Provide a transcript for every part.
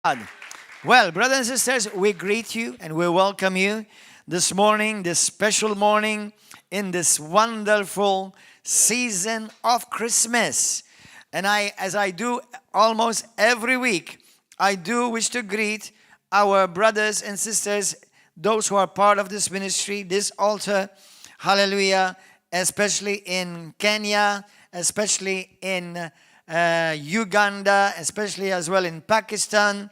God. Well, brothers and sisters, we greet you and we welcome you this morning, this special morning in this wonderful season of Christmas. And as I do almost every week, I do wish to greet our brothers and sisters, those who are part of this ministry, this altar, hallelujah, especially in Kenya, especially in Uganda, especially as well in Pakistan,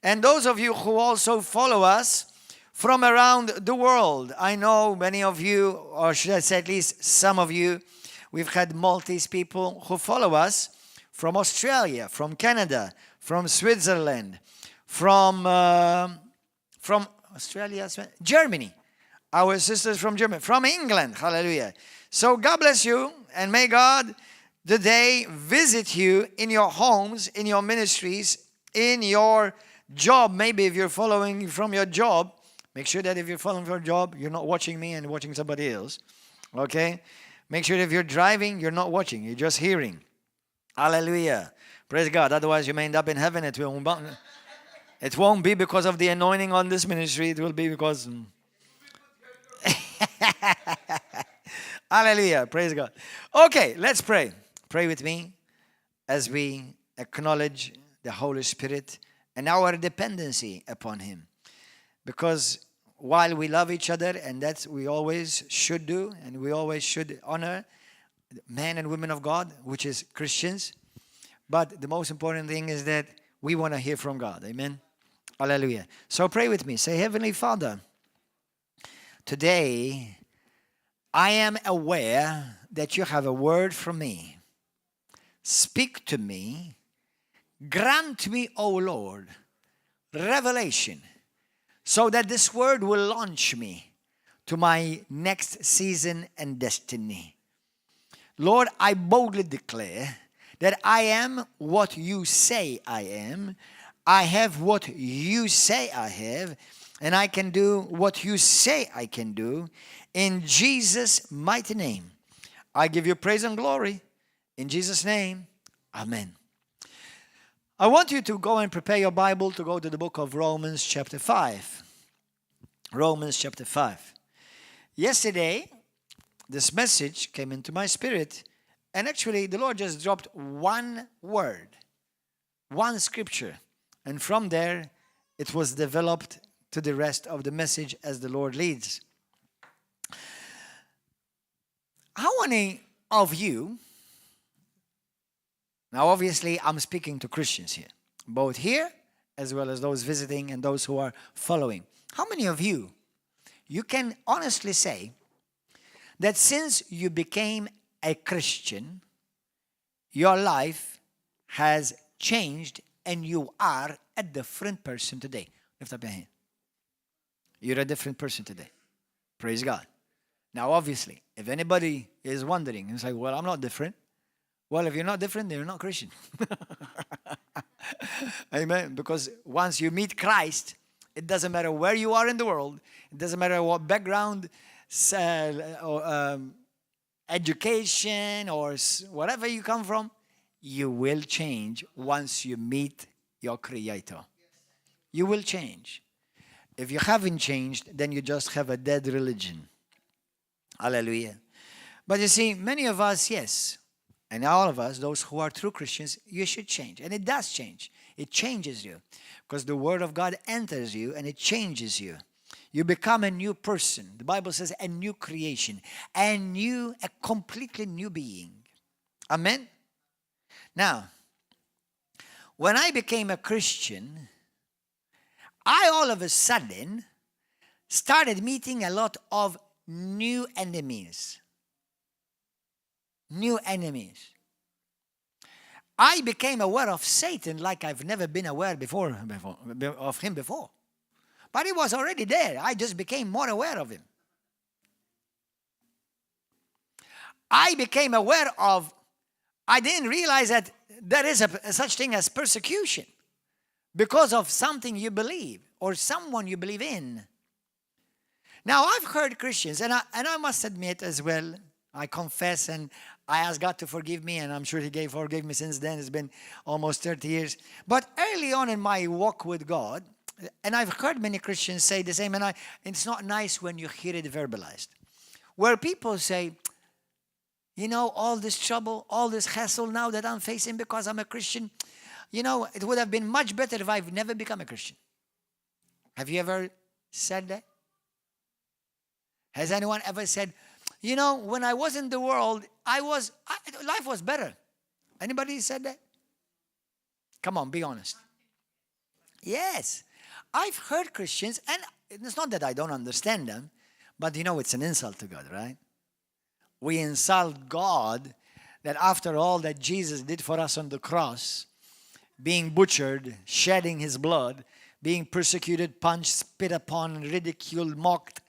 and those of you who also follow us from around the world. I know many of you, or should I say at least some of you, we've had Maltese people who follow us from Australia, from Canada, from Switzerland, from Australia, Germany, our sisters from Germany, from England, hallelujah. So God bless you, and may God today visit you in your homes, in your ministries, in your job. Maybe if you're following from your job, make sure that if you're following from your job, you're not watching me and watching somebody else. Okay? Make sure that if you're driving, you're not watching, you're just hearing. Hallelujah. Praise God. Otherwise, you may end up in heaven. It won't be because of the anointing on this ministry. It will be because... Hallelujah. Praise God. Okay, let's pray. Pray with me as we acknowledge the Holy Spirit and our dependency upon Him. Because while we love each other, and that's we always should do, and we always should honor men and women of God, which is Christians, but the most important thing is that we want to hear from God. Amen. Hallelujah. So pray with me. Say, Heavenly Father, today I am aware that you have a word for me. Speak to me. Grant me, O Lord, revelation, so that this word will launch me to my next season and destiny. Lord, I boldly declare that I am what you say I am. I have what you say I have, and I can do what you say I can do. In Jesus' mighty name, I give you praise and glory. In Jesus' name, amen. I want you to go and prepare your Bible to go to the book of Romans chapter 5. Romans chapter 5. Yesterday, this message came into my spirit, and actually the Lord just dropped one word, one scripture, and from there it was developed to the rest of the message as the Lord leads. How many of you, now obviously I'm speaking to Christians here, both here as well as those visiting and those who are following. How many of you can honestly say that since you became a Christian, your life has changed and you are a different person today? Lift up your hand. You're a different person today. Praise God. Now, obviously, if anybody is wondering, it's like, well, I'm not different. Well, if you're not different, then you're not Christian. Amen. Because once you meet Christ, it doesn't matter where you are in the world. It doesn't matter what background, education, or whatever you come from. You will change once you meet your Creator. You will change. If you haven't changed, then you just have a dead religion. Hallelujah. But you see, many of us, yes, and all of us, those who are true Christians, you should change. And it does change. It changes you. Because the Word of God enters you and it changes you. You become a new person. The Bible says a new creation. A completely new being. Amen? Now, when I became a Christian, I all of a sudden started meeting a lot of new enemies. New enemies. I became aware of Satan like I've never been aware of him before. But he was already there. I just became more aware of him. I became aware of, I didn't realize that there is a such thing as persecution because of something you believe or someone you believe in. Now, I've heard Christians, and I must admit as well, I confess and I ask God to forgive me, and I'm sure He forgave me since then. It's been almost 30 years. But early on in my walk with God, and I've heard many Christians say the same, and it's not nice when you hear it verbalized, where people say, you know, all this trouble, all this hassle now that I'm facing because I'm a Christian, you know, it would have been much better if I've never become a Christian. Have you ever said that? Has anyone ever said, you know, when I was in the world, life was better? Anybody said that? Come on, be honest. Yes. I've heard Christians, and it's not that I don't understand them, but you know, it's an insult to God, right? We insult God that after all that Jesus did for us on the cross, being butchered, shedding His blood, being persecuted, punched, spit upon, ridiculed, mocked,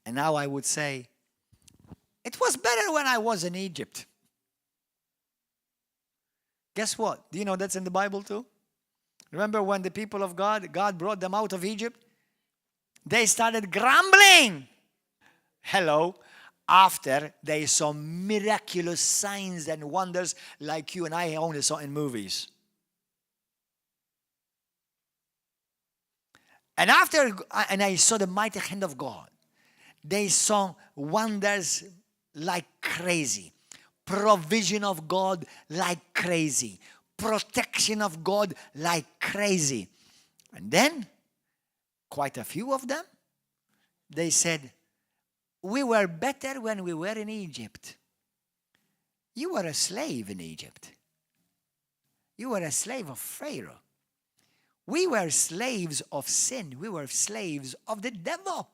and now I would say, it was better when I was in Egypt. Guess what? Do you know that's in the Bible too? Remember when the people of God brought them out of Egypt? They started grumbling. Hello. After they saw miraculous signs and wonders like you and I only saw in movies. And I saw the mighty hand of God. They saw wonders like crazy. Provision of God like crazy. Protection of God like crazy. And then, quite a few of them, they said, we were better when we were in Egypt. You were a slave in Egypt. You were a slave of Pharaoh. We were slaves of sin. We were slaves of the devil.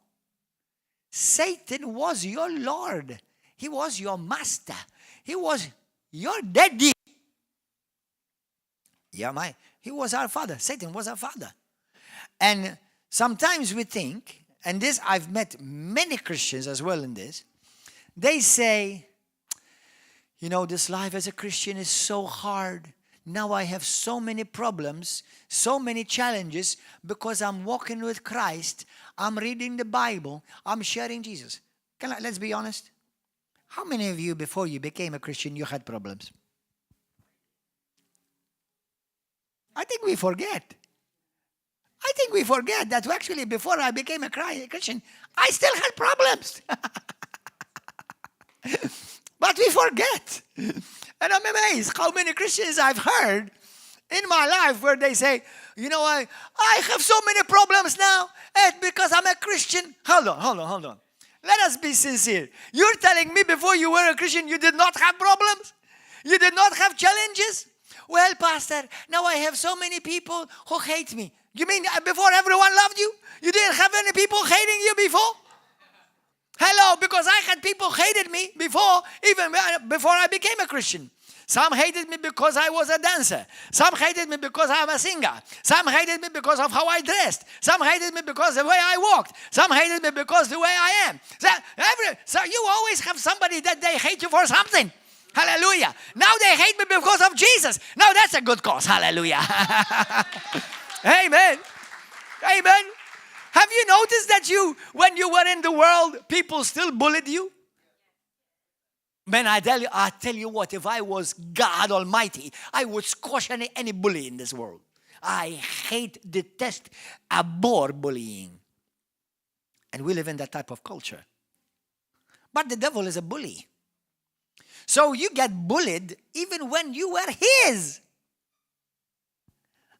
Satan was your Lord. He was your master. He was your daddy. He was our father. Satan was our father. And sometimes we think, and this I've met many Christians as well in this, they say, you know, this life as a Christian is so hard. Now I have so many problems, so many challenges because I'm walking with Christ. I'm reading the Bible. I'm sharing Jesus. Let's be honest. How many of you, before you became a Christian, you had problems? I think we forget. That actually before I became a Christian, I still had problems. But we forget. And I'm amazed how many Christians I've heard in my life where they say, you know, I have so many problems now because I'm a Christian. Hold on. Let us be sincere. You're telling me before you were a Christian, you did not have problems? You did not have challenges? Well, Pastor, now I have so many people who hate me. You mean before everyone loved you? You didn't have any people hating you before? Hello, because I had people hated me before, even before I became a Christian. Some hated me because I was a dancer. Some hated me because I'm a singer. Some hated me because of how I dressed. Some hated me because of the way I walked. Some hated me because the way I am. So you always have somebody that they hate you for something. Hallelujah. Now they hate me because of Jesus. Now that's a good cause. Hallelujah. Amen. Amen. Have you noticed that when you were in the world, people still bullied you? Man, I tell you what, if I was God Almighty, I would squash any bully in this world. I hate, detest, abhor bullying. And we live in that type of culture. But the devil is a bully. So you get bullied even when you were his.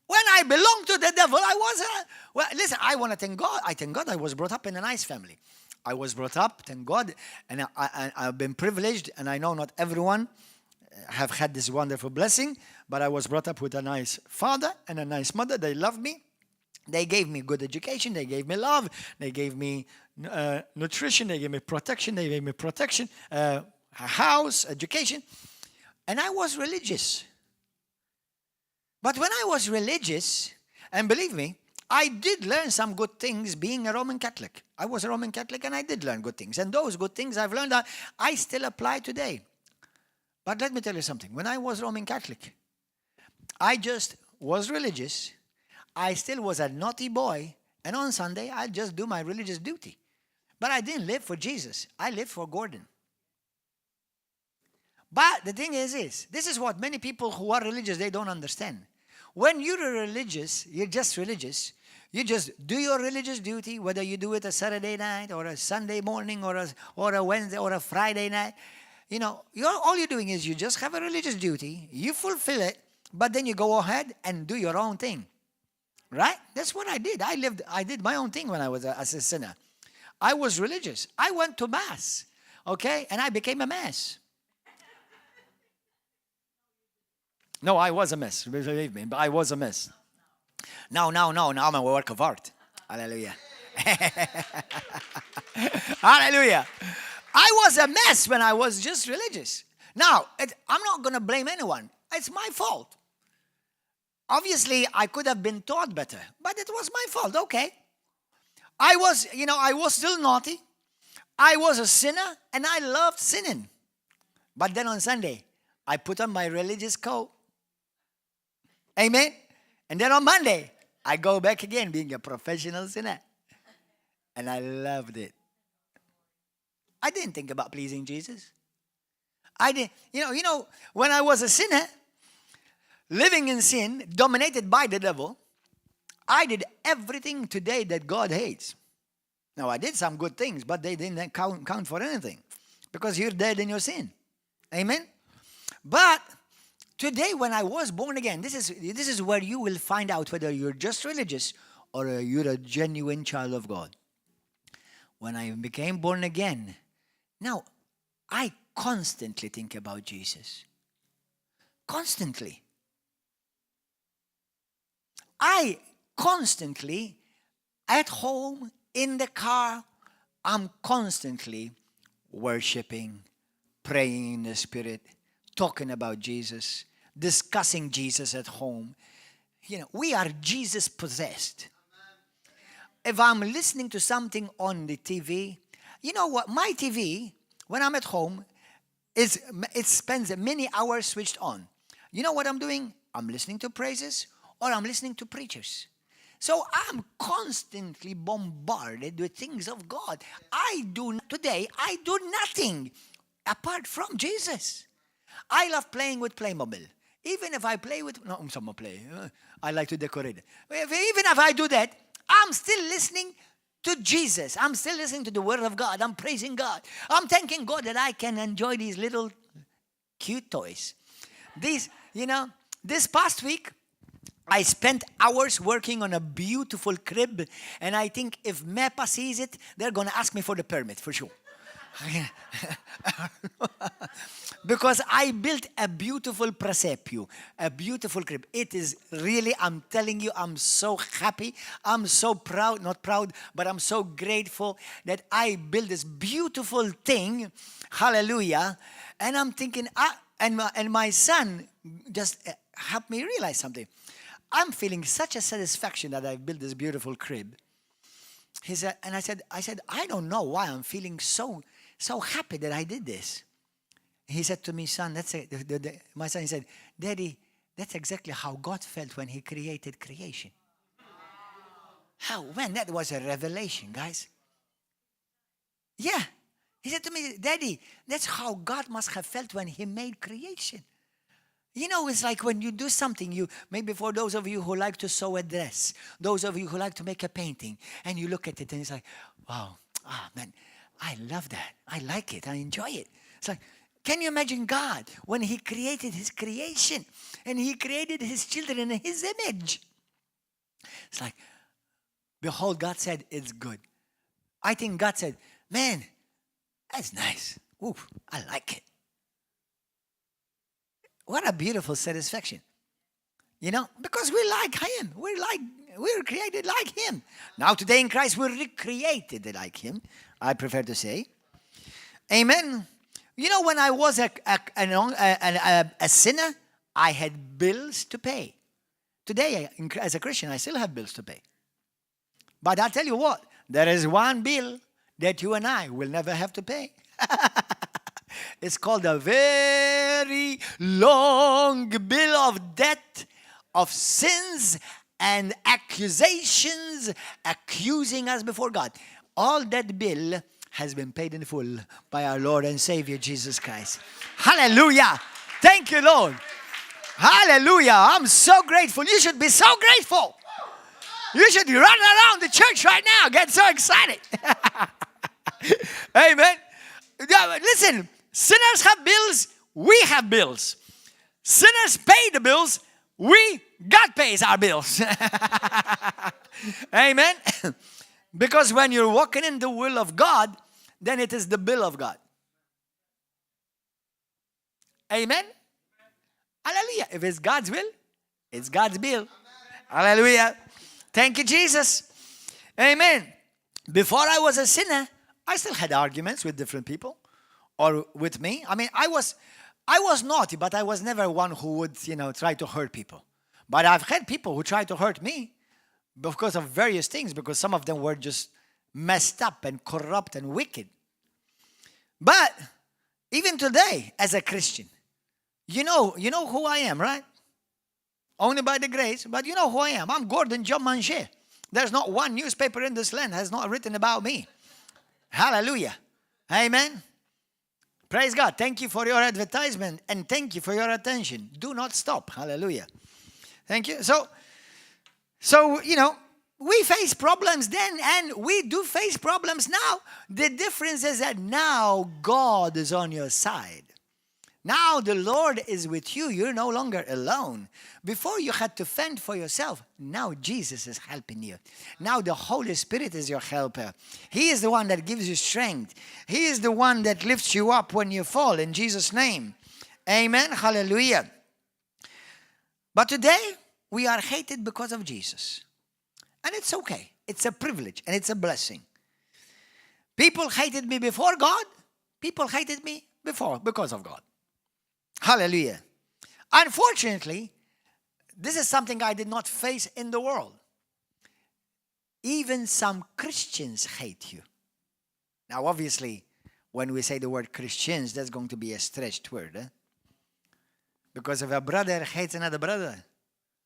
When I belonged to the devil, listen, I want to thank God. I thank God I was brought up in a nice family. I was brought up, thank God, and I've been privileged, and I know not everyone have had this wonderful blessing, but I was brought up with a nice father and a nice mother. They loved me. They gave me good education. They gave me love. They gave me nutrition. They gave me protection. A house, education. And I was religious. But when I was religious, and believe me, I did learn some good things being a Roman Catholic. I was a Roman Catholic and I did learn good things. And those good things I've learned, I still apply today. But let me tell you something. When I was Roman Catholic, I just was religious. I still was a naughty boy. And on Sunday, I'd just do my religious duty. But I didn't live for Jesus. I lived for Gordon. But the thing is this is what many people who are religious, they don't understand. When you're religious, you're just religious. You just do your religious duty, whether you do it a Saturday night or a Sunday morning or a Wednesday or a Friday night. You know, all you're doing is you just have a religious duty. You fulfill it, but then you go ahead and do your own thing. Right? That's what I did. I did my own thing when I was as a sinner. I was religious. I went to Mass, okay? And I became a mess. No, I was a mess. Believe me, but I was a mess. Now I'm a work of art. Hallelujah. Hallelujah. I was a mess when I was just religious. Now, I'm not going to blame anyone. It's my fault. Obviously, I could have been taught better, but it was my fault. Okay. I was still naughty. I was a sinner, and I loved sinning. But then on Sunday, I put on my religious coat. Amen. And then on Monday, I go back again being a professional sinner. And I loved it. I didn't think about pleasing Jesus. I didn't, when I was a sinner, living in sin, dominated by the devil, I did everything today that God hates. Now, I did some good things, but they didn't count for anything because you're dead in your sin. Amen? But today, when I was born again, this is where you will find out whether you're just religious or you're a genuine child of God. When I became born again, now, I constantly think about Jesus. Constantly. I constantly, at home, in the car, I'm constantly worshiping, praying in the Spirit, talking about Jesus, discussing Jesus at home. We are Jesus possessed. If I'm listening to something on the TV, you know what? My TV, when I'm at home, it spends many hours switched on. You know what I'm doing? I'm listening to praises or I'm listening to preachers. So I'm constantly bombarded with things of God. Today, I do nothing apart from Jesus. I love playing with Playmobil. Even if I play with, no, some play. I like to decorate. Even if I do that, I'm still listening to Jesus. I'm still listening to the Word of God. I'm praising God. I'm thanking God that I can enjoy these little cute toys. This past week, I spent hours working on a beautiful crib, and I think if MEPA sees it, they're going to ask me for the permit, for sure. Because I built a beautiful presepio, a beautiful crib. It is really, I'm telling you, I'm so happy. I'm so proud, not proud, but I'm so grateful that I built this beautiful thing. Hallelujah. And I'm thinking, and my son just helped me realize something. I'm feeling such a satisfaction that I've built this beautiful crib. He said, and I said, I don't know why I'm feeling so happy that I did this. He said to me, son, my son, he said, Daddy, that's exactly how God felt when he created creation. Man, that was a revelation, guys. Yeah. He said to me, Daddy, that's how God must have felt when he made creation. It's like when you do something, maybe for those of you who like to sew a dress, those of you who like to make a painting, and you look at it and it's like, wow, man, I love that. I like it. I enjoy it. It's like, can you imagine God when he created his creation and he created his children in his image? It's like, behold, God said, it's good. I think God said, man, that's nice. Ooh, I like it. What a beautiful satisfaction. Because we like him. We're created like him. Now today in Christ, we're recreated like him, I prefer to say. Amen. When I was a sinner, I had bills to pay. Today, as a Christian, I still have bills to pay. But I'll tell you what, there is one bill that you and I will never have to pay. It's called a very long bill of debt, of sins and accusations, accusing us before God. All that bill has been paid in full by our Lord and Savior Jesus Christ. Hallelujah. Thank you, Lord. Hallelujah. I'm so grateful. You should be so grateful. You should run around the church right now. Get so excited. Amen. Listen, sinners have bills. We have bills. Sinners pay the bills. God pays our bills. Amen. Because when you're walking in the will of God, then it is the bill of God. Amen. Hallelujah. If it's God's will, it's God's bill. Hallelujah. Thank you, Jesus. Amen. Before I was a sinner, I still had arguments with different people or with me. I mean, I was naughty, but I was never one who would, try to hurt people. But I've had people who tried to hurt me because of various things, because some of them were just messed up and corrupt and wicked. But even today, as a Christian, you know who I am, right? Only by the grace, but you know who I am. I'm Gordon John Manchè. There's not one newspaper in this land has not written about me. Hallelujah. Amen. Praise God. Thank you for your advertisement and thank you for your attention. Do not stop. Hallelujah. Thank you. So, we face problems then and we do face problems now. The difference is that now God is on your side. Now the Lord is with you. You're no longer alone. Before you had to fend for yourself. Now Jesus is helping you. Now the Holy Spirit is your helper. He is the one that gives you strength. He is the one that lifts you up when you fall in Jesus' name. Amen. Hallelujah. But today we are hated because of Jesus. And it's okay. It's a privilege and it's a blessing. People hated me before God. People hated me because of God. Hallelujah. Unfortunately, this is something I did not face in the world. Even some Christians hate you. Now, obviously, when we say the word Christians, that's going to be a stretched word. Because if a brother hates another brother,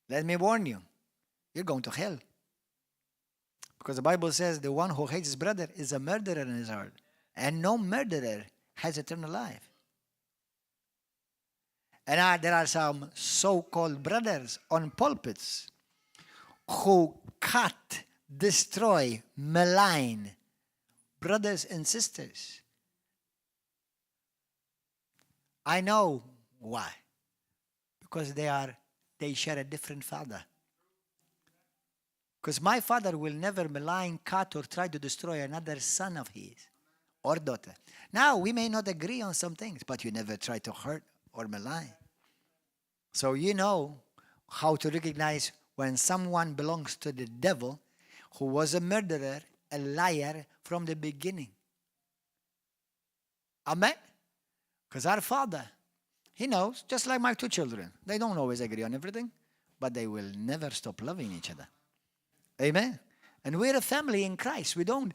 let me warn you, you're going to hell. Because the Bible says the one who hates his brother is a murderer in his heart. And no murderer has eternal life. And there are some so-called brothers on pulpits who cut, destroy, malign brothers and sisters. I know why. Because they share a different father. Because my father will never malign, cut, or try to destroy another son of his or daughter. Now, we may not agree on some things, but you never try to hurt or malign. So you know how to recognize when someone belongs to the devil who was a murderer, a liar from the beginning. Amen? Because our Father, He knows, just like my two children. They don't always agree on everything, but they will never stop loving each other. Amen? And we're a family in Christ. We don't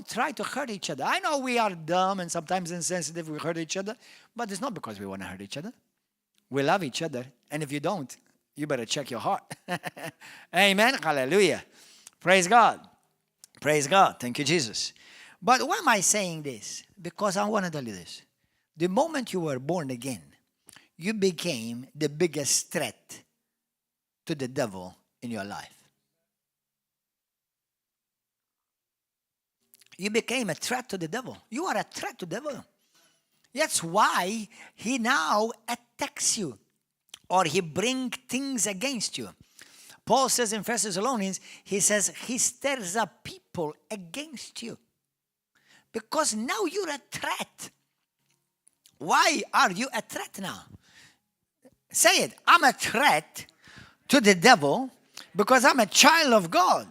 try to hurt each other. I know we are dumb and sometimes insensitive. We hurt each other, but it's not because we want to hurt each other. We love each other. And if you don't, you better check your heart. Amen. Hallelujah. Praise God. Praise God. Thank you, Jesus. But why am I saying this? Because I want to tell you this. The moment you were born again, you became the biggest threat to the devil in your life. You became a threat to the devil. You are a threat to the devil. That's why he now attacks you, or he brings things against you. Paul says in 1 Thessalonians, he says he stirs up people against you. Because now you're a threat. Why are you a threat now? Say it. I'm a threat to the devil because I'm a child of God.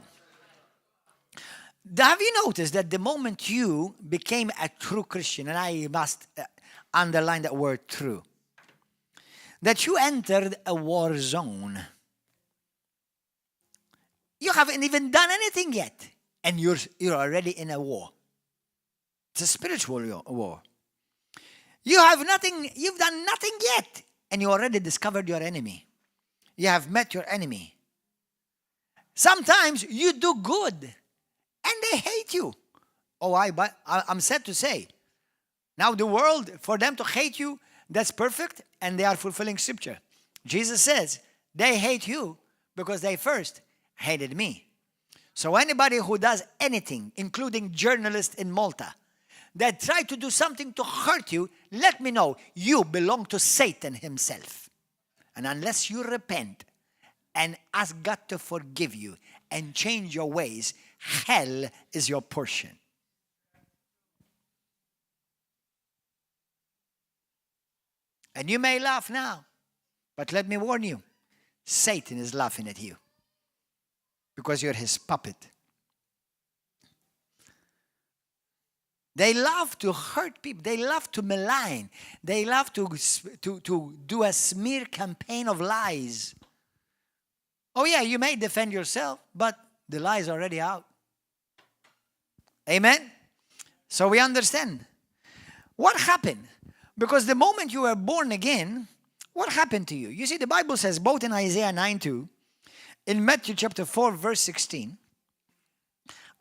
Have you noticed that the moment you became a true Christian, and I must underline that word true, that you entered a war zone. You haven't even done anything yet, and you're already in a war. It's a spiritual war. You've done nothing yet, and you already discovered your enemy. You have met your enemy. Sometimes you do good, and they hate you. But I'm sad to say, now the world, for them to hate you, that's perfect, and they are fulfilling Scripture. Jesus says, they hate you because they first hated me. So anybody who does anything, including journalists in Malta, that try to do something to hurt you, let me know, you belong to Satan himself. And unless you repent and ask God to forgive you and change your ways, hell is your portion. And you may laugh now, but let me warn you, Satan is laughing at you because you're his puppet. They love to hurt people. They love to malign. They love to do a smear campaign of lies. Oh yeah, you may defend yourself, but the lie is already out. Amen? So we understand. What happened? Because the moment you were born again, what happened to you? You see, the Bible says, both in Isaiah 9:2, in Matthew chapter 4, verse 16,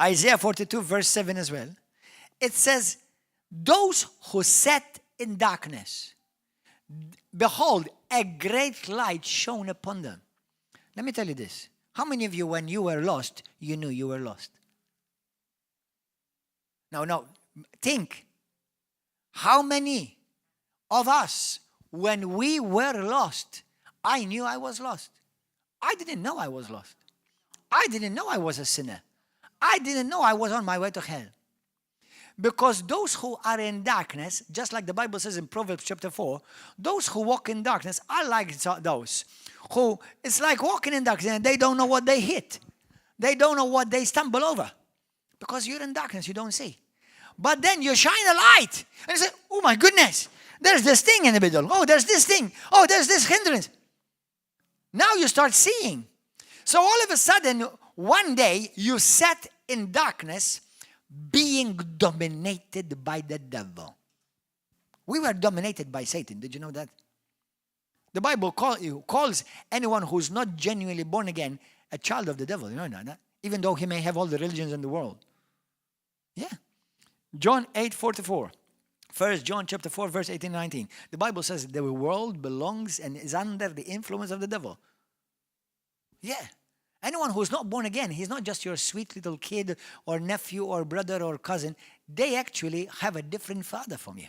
Isaiah 42, verse 7 as well, it says, those who sat in darkness, behold, a great light shone upon them. Let me tell you this. How many of you, when you were lost, you knew you were lost? No, think. How many of us, when we were lost, I knew I was lost. I didn't know I was lost. I didn't know I was a sinner. I didn't know I was on my way to hell. Because those who are in darkness, just like the Bible says in Proverbs chapter 4, those who walk in darkness are like those who, it's like walking in darkness and they don't know what they hit. They don't know what they stumble over. Because you're in darkness, you don't see. But then you shine a light and you say, oh my goodness, there's this thing in the middle. Oh, there's this thing. Oh, there's this hindrance. Now you start seeing. So all of a sudden, one day you sat in darkness being dominated by the devil. We were dominated by Satan. Did you know that? The Bible calls anyone who's not genuinely born again a child of the devil. You know that? Even though he may have all the religions in the world. Yeah. John 8:44. 1 John chapter 4, verse 18 and 19. The Bible says the world belongs and is under the influence of the devil. Yeah. Anyone who's not born again, he's not just your sweet little kid or nephew or brother or cousin. They actually have a different father from you.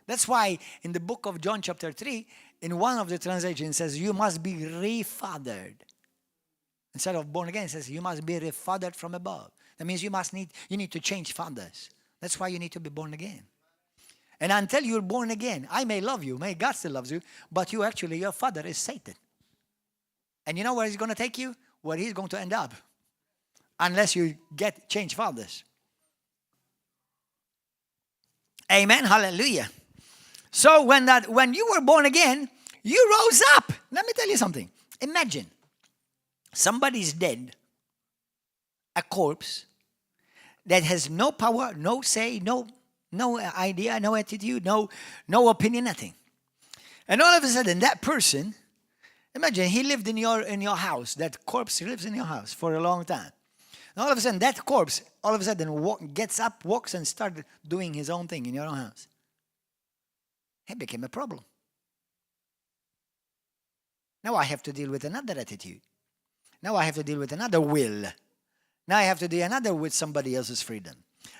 That's why in the book of John chapter 3, in one of the translations, it says you must be refathered. Instead of born again, it says you must be refathered from above. That means you need to change fathers. That's why you need to be born again. And until you're born again, I may love you, may God still loves you, but your father is Satan. And you know where he's going to take you? Where he's going to end up. Unless you change fathers. Amen. Hallelujah. So when you were born again, you rose up. Let me tell you something. Imagine somebody's dead, a corpse that has no power, no say, no idea, no attitude, no opinion, nothing. And all of a sudden, that person, imagine he lived in your house. That corpse lives in your house for a long time. And all of a sudden, that corpse, gets up, walks, and starts doing his own thing in your own house. It became a problem. Now I have to deal with another attitude. Now I have to deal with another will. Now I have to deal another with somebody else's freedom.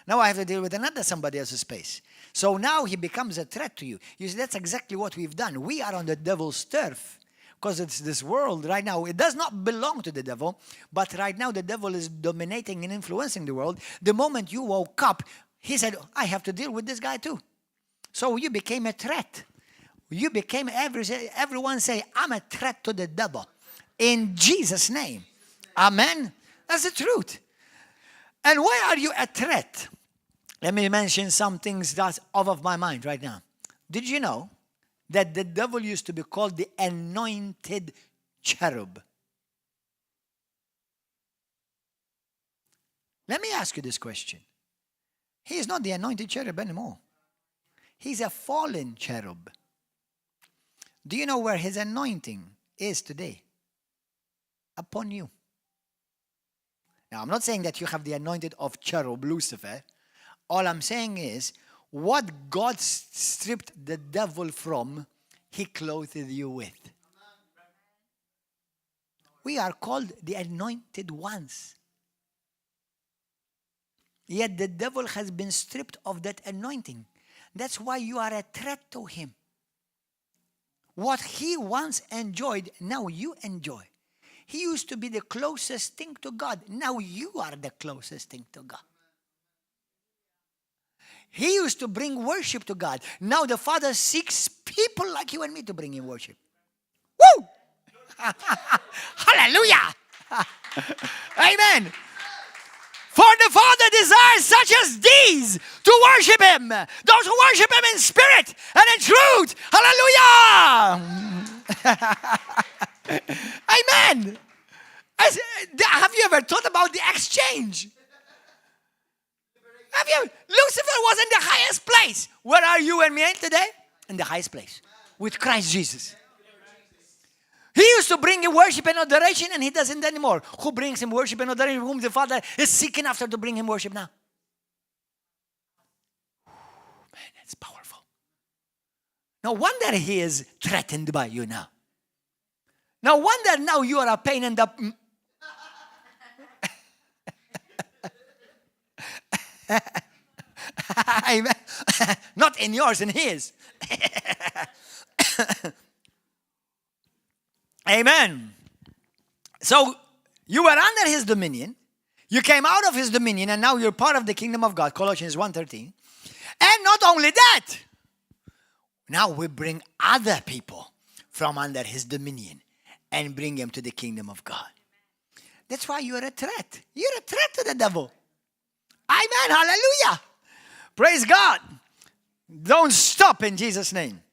Now I have to deal with another somebody else's space. So now he becomes a threat to you. You see, that's exactly what we've done. We are on the devil's turf. Because it's this world right now, it does not belong to the devil, but right now the devil is dominating and influencing the world. The moment you woke up, he said, I have to deal with this guy too. So you became a threat. You became, everyone say, I'm a threat to the devil. In Jesus' name. Amen. That's the truth. And why are you a threat? Let me mention some things that's off of my mind right now. Did you know that the devil used to be called the anointed cherub? Let me ask you this question. He is not the anointed cherub anymore. He's a fallen cherub. Do you know where his anointing is today? Upon you. Now, I'm not saying that you have the anointed of cherub, Lucifer. All I'm saying is, what God stripped the devil from, he clothed you with. We are called the anointed ones. Yet the devil has been stripped of that anointing. That's why you are a threat to him. What he once enjoyed, now you enjoy. He used to be the closest thing to God. Now you are the closest thing to God. He used to bring worship to God. Now the Father seeks people like you and me to bring him worship. Woo! Hallelujah! Amen. For the Father desires such as these to worship him. Those who worship him in spirit and in truth. Hallelujah! Amen. Have you ever thought about the exchange? Lucifer was in the highest place. Where are you and me today? In the highest place. With Christ Jesus. He used to bring him worship and adoration, and he doesn't anymore. Who brings him worship and adoration? Whom the Father is seeking after to bring him worship now. Man, that's powerful. No wonder he is threatened by you now. No wonder now you are a pain in the... Amen. Not in yours, in his. Amen. So you were under his dominion. You came out of his dominion, and now you're part of the kingdom of God. Colossians 1:13. And not only that, now we bring other people from under his dominion and bring them to the kingdom of God. That's why you're a threat. You're a threat to the devil. Amen. Hallelujah. Praise God. Don't stop in Jesus' name.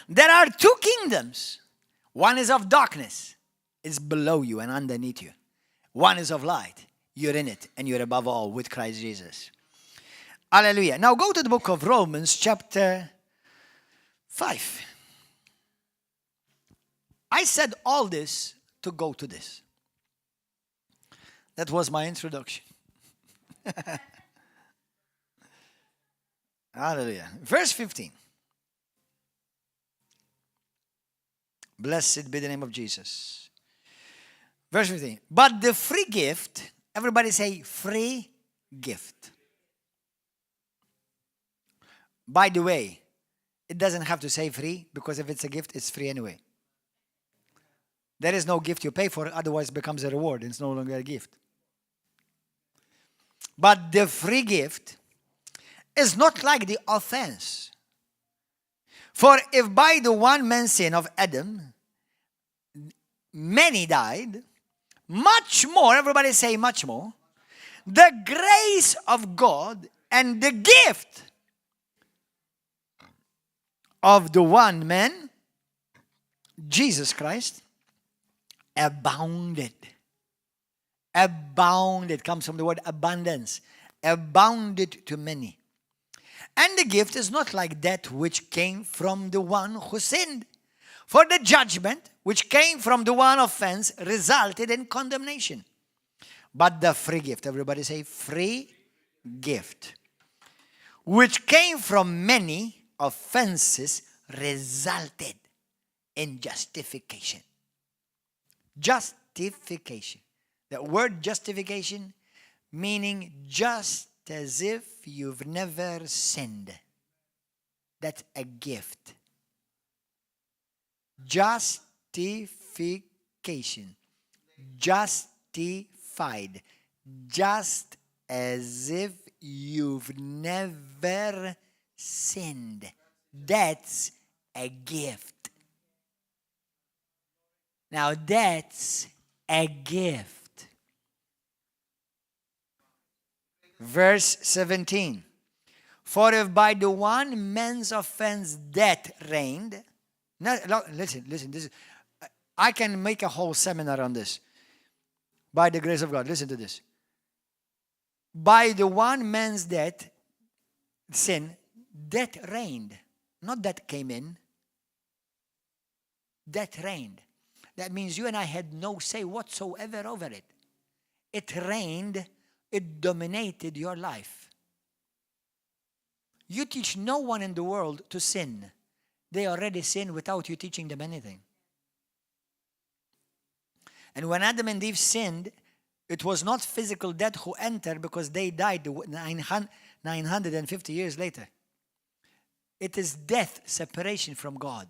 There are two kingdoms. One is of darkness. It's below you and underneath you. One is of light. You're in it, and you're above all with Christ Jesus. Hallelujah. Now go to the book of Romans chapter 5. I said all this to go to this. That was my introduction. Hallelujah. Verse 15. Blessed be the name of Jesus. Verse 15. But the free gift, everybody say free gift. By the way, it doesn't have to say free, because if it's a gift, it's free anyway. There is no gift you pay for, otherwise it becomes a reward. It's no longer a gift. But the free gift is not like the offense. For if by the one man's sin of Adam, many died, much more, everybody say much more, the grace of God and the gift of the one man, Jesus Christ, abounded. Abounded comes from the word abundance. Abounded to many. And the gift is not like that which came from the one who sinned. For the judgment which came from the one offense resulted in condemnation. But the free gift, everybody say free gift, which came from many offenses resulted in justification. Justification. The word justification meaning just as if you've never sinned. That's a gift. Justification. Justified. Just as if you've never sinned. That's a gift. Now that's a gift. Verse 17. For if by the one man's offense death reigned. Now, listen. This is, I can make a whole seminar on this. By the grace of God. Listen to this. By the one man's sin, death reigned. Not that came in. Death reigned. That means you and I had no say whatsoever over it. it reigned, it dominated your life. You teach no one in the world to sin. They already sin without you teaching them anything. And when Adam and Eve sinned, it was not physical death who entered because they died 950 years later. It is death, separation from God,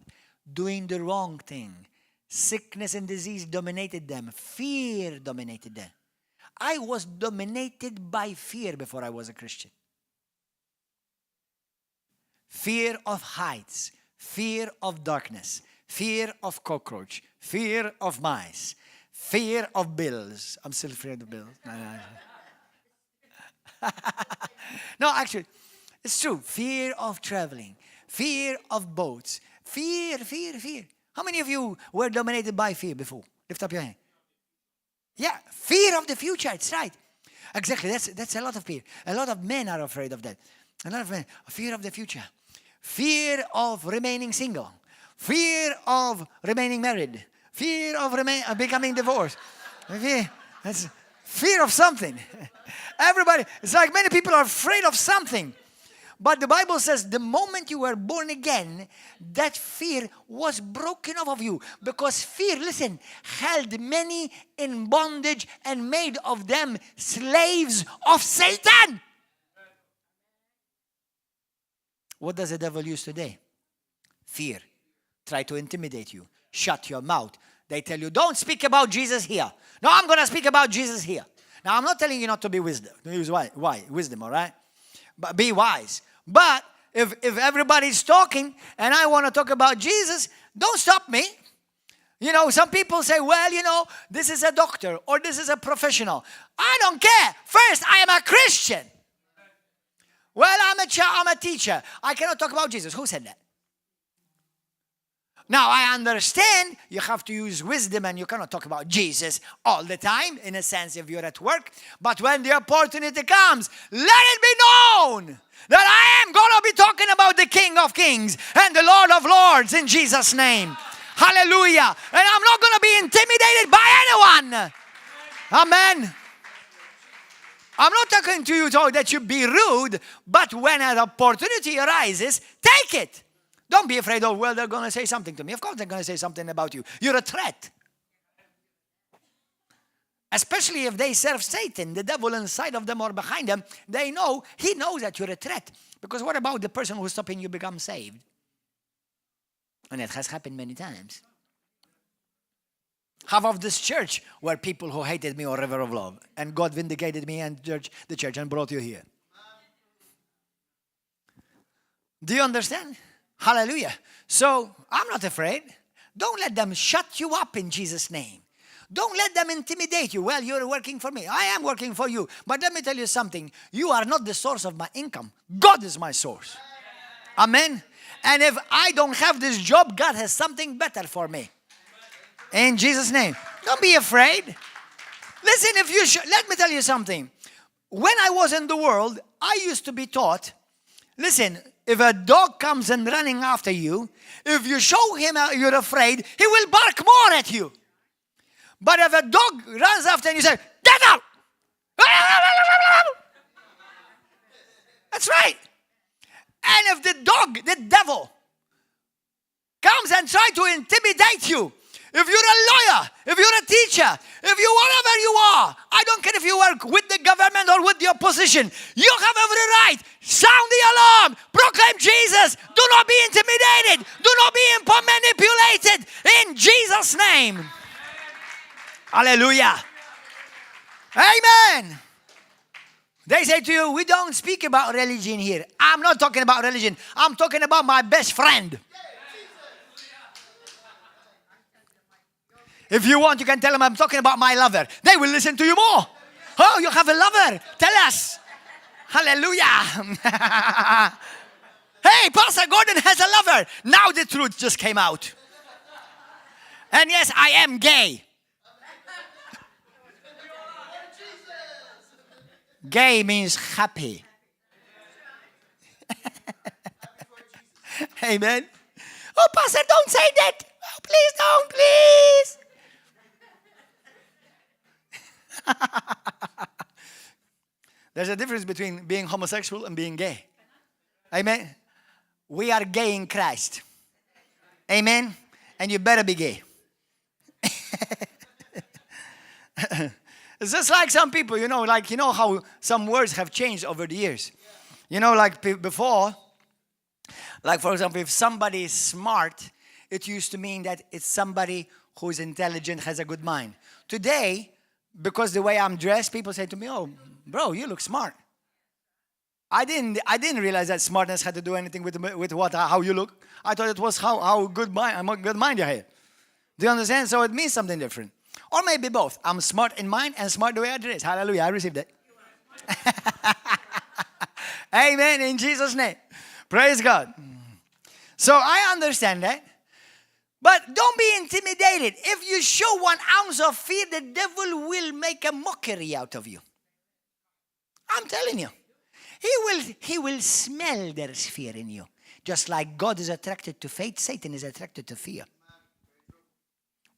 doing the wrong thing. Sickness and disease dominated them. Fear dominated them. I was dominated by fear before I was a Christian. Fear of heights, fear of darkness, fear of cockroach, fear of mice, fear of bills. I'm still afraid of bills. No, actually, it's true. Fear of traveling, fear of boats, fear. How many of you were dominated by fear before? Lift up your hand. Yeah, fear of the future. It's right. Exactly. That's a lot of fear. A lot of men are afraid of that. A lot of men. Fear of the future. Fear of remaining single. Fear of remaining married. Fear of becoming divorced. That's fear of something. Everybody, it's like many people are afraid of something. But the Bible says the moment you were born again, that fear was broken off of you. Because fear, listen, held many in bondage and made of them slaves of Satan. What does the devil use today? Fear. Try to intimidate you. Shut your mouth. They tell you, don't speak about Jesus here. No, I'm going to speak about Jesus here. Now, I'm not telling you not to be wisdom. Why? Wisdom, all right? But be wise. But if everybody's talking and I want to talk about Jesus, don't stop me. You know, some people say, well, you know, this is a doctor or this is a professional. I don't care. First, I am a Christian. Well, I'm a teacher. I cannot talk about Jesus. Who said that? Now, I understand you have to use wisdom and you cannot talk about Jesus all the time, in a sense, if you're at work. But when the opportunity comes, let it be known that I am going to be talking about the King of Kings and the Lord of Lords in Jesus' name. Hallelujah. And I'm not going to be intimidated by anyone. Amen. I'm not talking to you that you be rude, but when an opportunity arises, take it. Don't be afraid, oh, well, they're going to say something to me. Of course they're going to say something about you. You're a threat. Especially if they serve Satan, the devil inside of them or behind them, he knows that you're a threat. Because what about the person who's stopping you become saved? And it has happened many times. Half of this church were people who hated me or river of love. And God vindicated me and the church and brought you here. Do you understand? Hallelujah. So, I'm not afraid. Don't let them shut you up in Jesus' name. Don't let them intimidate you. Well, you're working for me. I am working for you. But let me tell you something. You are not the source of my income. God is my source. Amen. And if I don't have this job, God has something better for me. In Jesus' name. Don't be afraid. Listen, let me tell you something. When I was in the world, I used to be taught, listen, if a dog comes and running after you, if you show him you're afraid, he will bark more at you. But if a dog runs after and you say, get out! That's right. And if the devil, comes and tries to intimidate you, if you're a lawyer, if you're a teacher, if you whatever you are, I don't care if you work with the government or with the opposition, you have every right. Sound the alarm. Proclaim Jesus. Do not be intimidated. Do not be manipulated. In Jesus' name. Hallelujah. Amen. They say to you, we don't speak about religion here. I'm not talking about religion. I'm talking about my best friend. If you want, you can tell them I'm talking about my lover. They will listen to you more. Oh, you have a lover? Tell us. Hallelujah. Hey, Pastor Gordon has a lover. Now the truth just came out. And yes, I am gay. Gay means happy. Amen. Oh, Pastor, don't say that. Oh, please don't, please. There's a difference between being homosexual and being gay. Amen. We are gay in Christ. Amen. And you better be gay. It's just like some people, how some words have changed over the years. Before, for example, if somebody is smart, it used to mean that it's somebody who is intelligent, has a good mind. Today, because the way I'm dressed, people say to me, "Oh, bro, you look smart." I didn't realize that smartness had to do anything with how you look. I thought it was how good mind you have. Do you understand? So it means something different. Or maybe both. I'm smart in mind and smart the way I dress. Hallelujah, I received it. Amen, in Jesus' name. Praise God. So I understand that. But don't be intimidated. If you show 1 ounce of fear, the devil will make a mockery out of you. I'm telling you. He will smell there's fear in you. Just like God is attracted to faith, Satan is attracted to fear.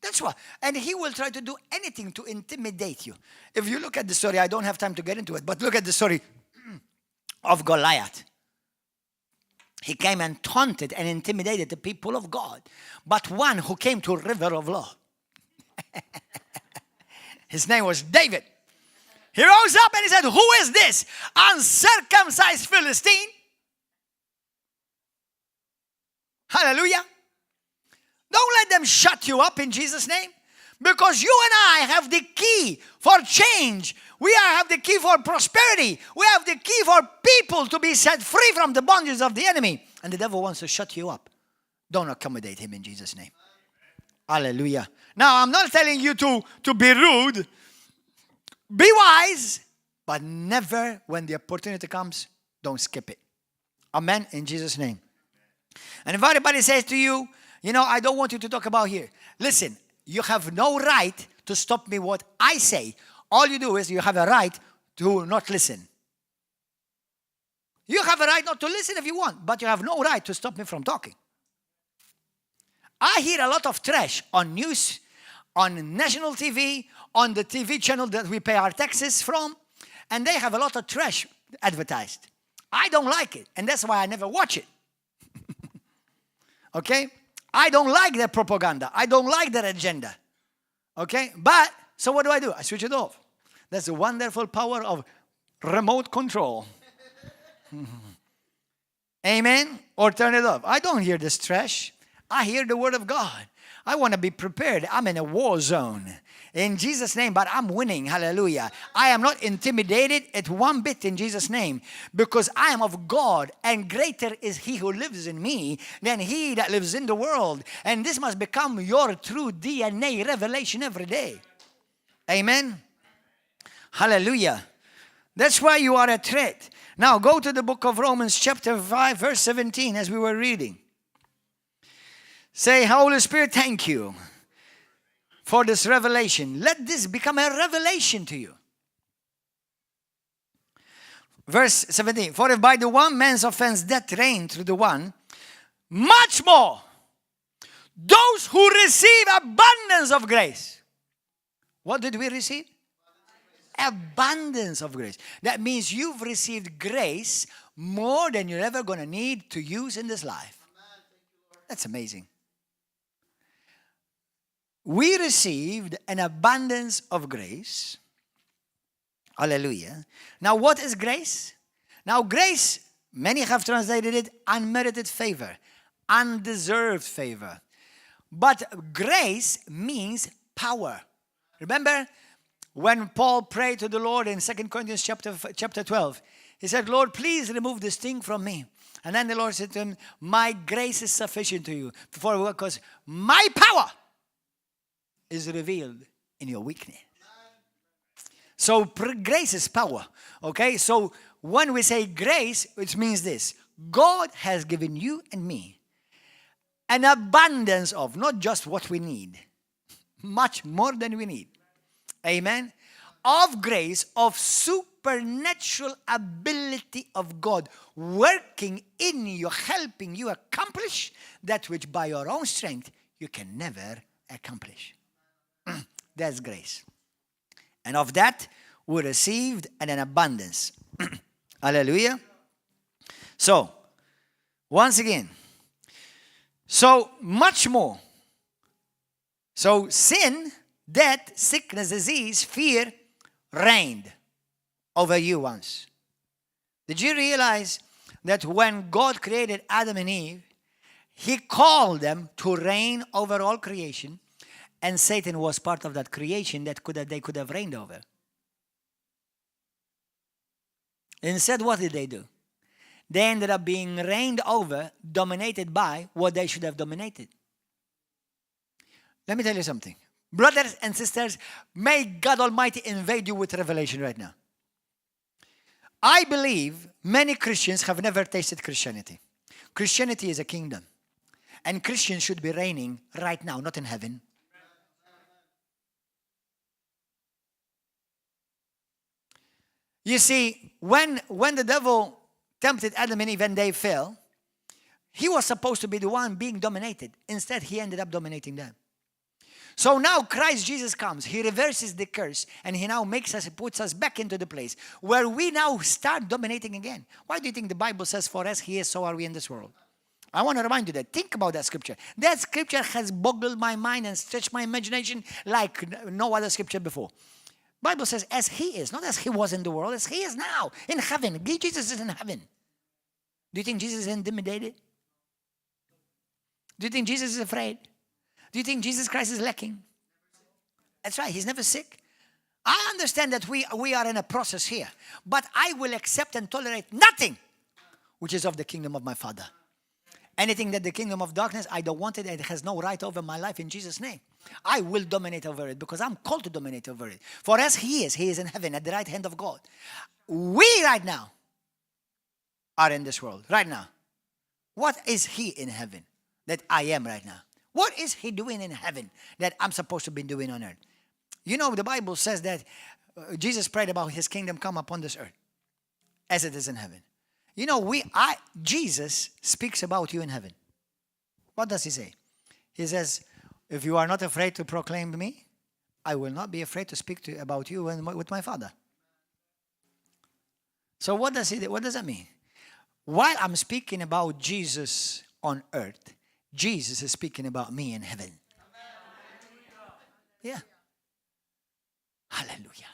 That's why. And he will try to do anything to intimidate you. If you look at the story, I don't have time to get into it, but look at the story of Goliath. He came and taunted and intimidated the people of God. But one who came to a river of law. His name was David. He rose up and he said, "Who is this uncircumcised Philistine?" Hallelujah. Don't let them shut you up in Jesus' name. Because you and I have the key for change. We have the key for prosperity. We have the key for people to be set free from the bondages of the enemy. And the devil wants to shut you up. Don't accommodate him in Jesus' name. Hallelujah. Now, I'm not telling you to be rude. Be wise. But never, when the opportunity comes, don't skip it. Amen. In Jesus' name. And if anybody says to you, I don't want you to talk about here. Listen, you have no right to stop me what I say. All you do is you have a right to not listen. You have a right not to listen if you want, but you have no right to stop me from talking. I hear a lot of trash on news, on national TV, on the TV channel that we pay our taxes from, and they have a lot of trash advertised. I don't like it, and that's why I never watch it. Okay? I don't like their propaganda. I don't like their agenda. Okay? But, so what do? I switch it off. That's the wonderful power of remote control. Amen? Or turn it off. I don't hear this trash. I hear the word of God. I want to be prepared. I'm in a war zone. In Jesus' name, but I'm winning. Hallelujah. I am not intimidated at one bit in Jesus' name, because I am of God, and greater is he who lives in me than he that lives in the world. And this must become your true DNA revelation every day. Amen. Hallelujah. That's why you are a threat. Now go to the book of Romans chapter 5 verse 17 as we were reading. Say, Holy Spirit, thank you for this revelation. Let this become a revelation to you. Verse 17. For if by the one man's offense death reigned through the one, much more those who receive abundance of grace. What did we receive? Abundance of grace. That means you've received grace more than you're ever going to need to use in this life. That's amazing. We received an abundance of grace. Hallelujah. Now, what is grace? Now, grace, many have translated it unmerited favor, undeserved favor. But grace means power. Remember when Paul prayed to the Lord in 2 Corinthians chapter 12, he said, Lord, please remove this thing from me. And then the Lord said to him, my grace is sufficient to you, because my power is revealed in your weakness. So grace is power. Okay? So when we say grace, it means this. God has given you and me an abundance of not just what we need, much more than we need. Amen? Of grace, of supernatural ability of God working in you, helping you accomplish that which by your own strength you can never accomplish. That's grace. And of that we received an abundance. Hallelujah. So, once again, so much more. So sin, death, sickness, disease, fear reigned over you once. Did you realize that when God created Adam and Eve, He called them to reign over all creation, and Satan was part of that creation that they could have reigned over? Instead, what did they do? They ended up being reigned over, dominated by what they should have dominated. Let me tell you something. Brothers and sisters, may God Almighty invade you with revelation right now. I believe many Christians have never tasted Christianity. Christianity is a kingdom. And Christians should be reigning right now, not in heaven. You see, when the devil tempted Adam and Eve and they fell, he was supposed to be the one being dominated. Instead, he ended up dominating them. So now Christ Jesus comes. He reverses the curse, and He now puts us back into the place where we now start dominating again. Why do you think the Bible says, for as He is, so are we in this world? I want to remind you that. Think about that scripture. That scripture has boggled my mind and stretched my imagination like no other scripture before. Bible says, as He is, not as He was in the world, as He is now, in heaven. Jesus is in heaven. Do you think Jesus is intimidated? Do you think Jesus is afraid? Do you think Jesus Christ is lacking? That's right, He's never sick. I understand that we are in a process here, but I will accept and tolerate nothing which is of the kingdom of my Father. Anything that the kingdom of darkness, I don't want it, and it has no right over my life in Jesus' name. I will dominate over it because I'm called to dominate over it. For as He is in heaven at the right hand of God. We right now are in this world, right now. What is He in heaven that I am right now? What is He doing in heaven that I'm supposed to be doing on earth? You know, the Bible says that Jesus prayed about His kingdom come upon this earth as it is in heaven. You know, Jesus speaks about you in heaven. What does He say? He says, if you are not afraid to proclaim me, I will not be afraid to speak about you with my Father. So what does that mean? While I'm speaking about Jesus on earth, Jesus is speaking about me in heaven. Yeah. Hallelujah.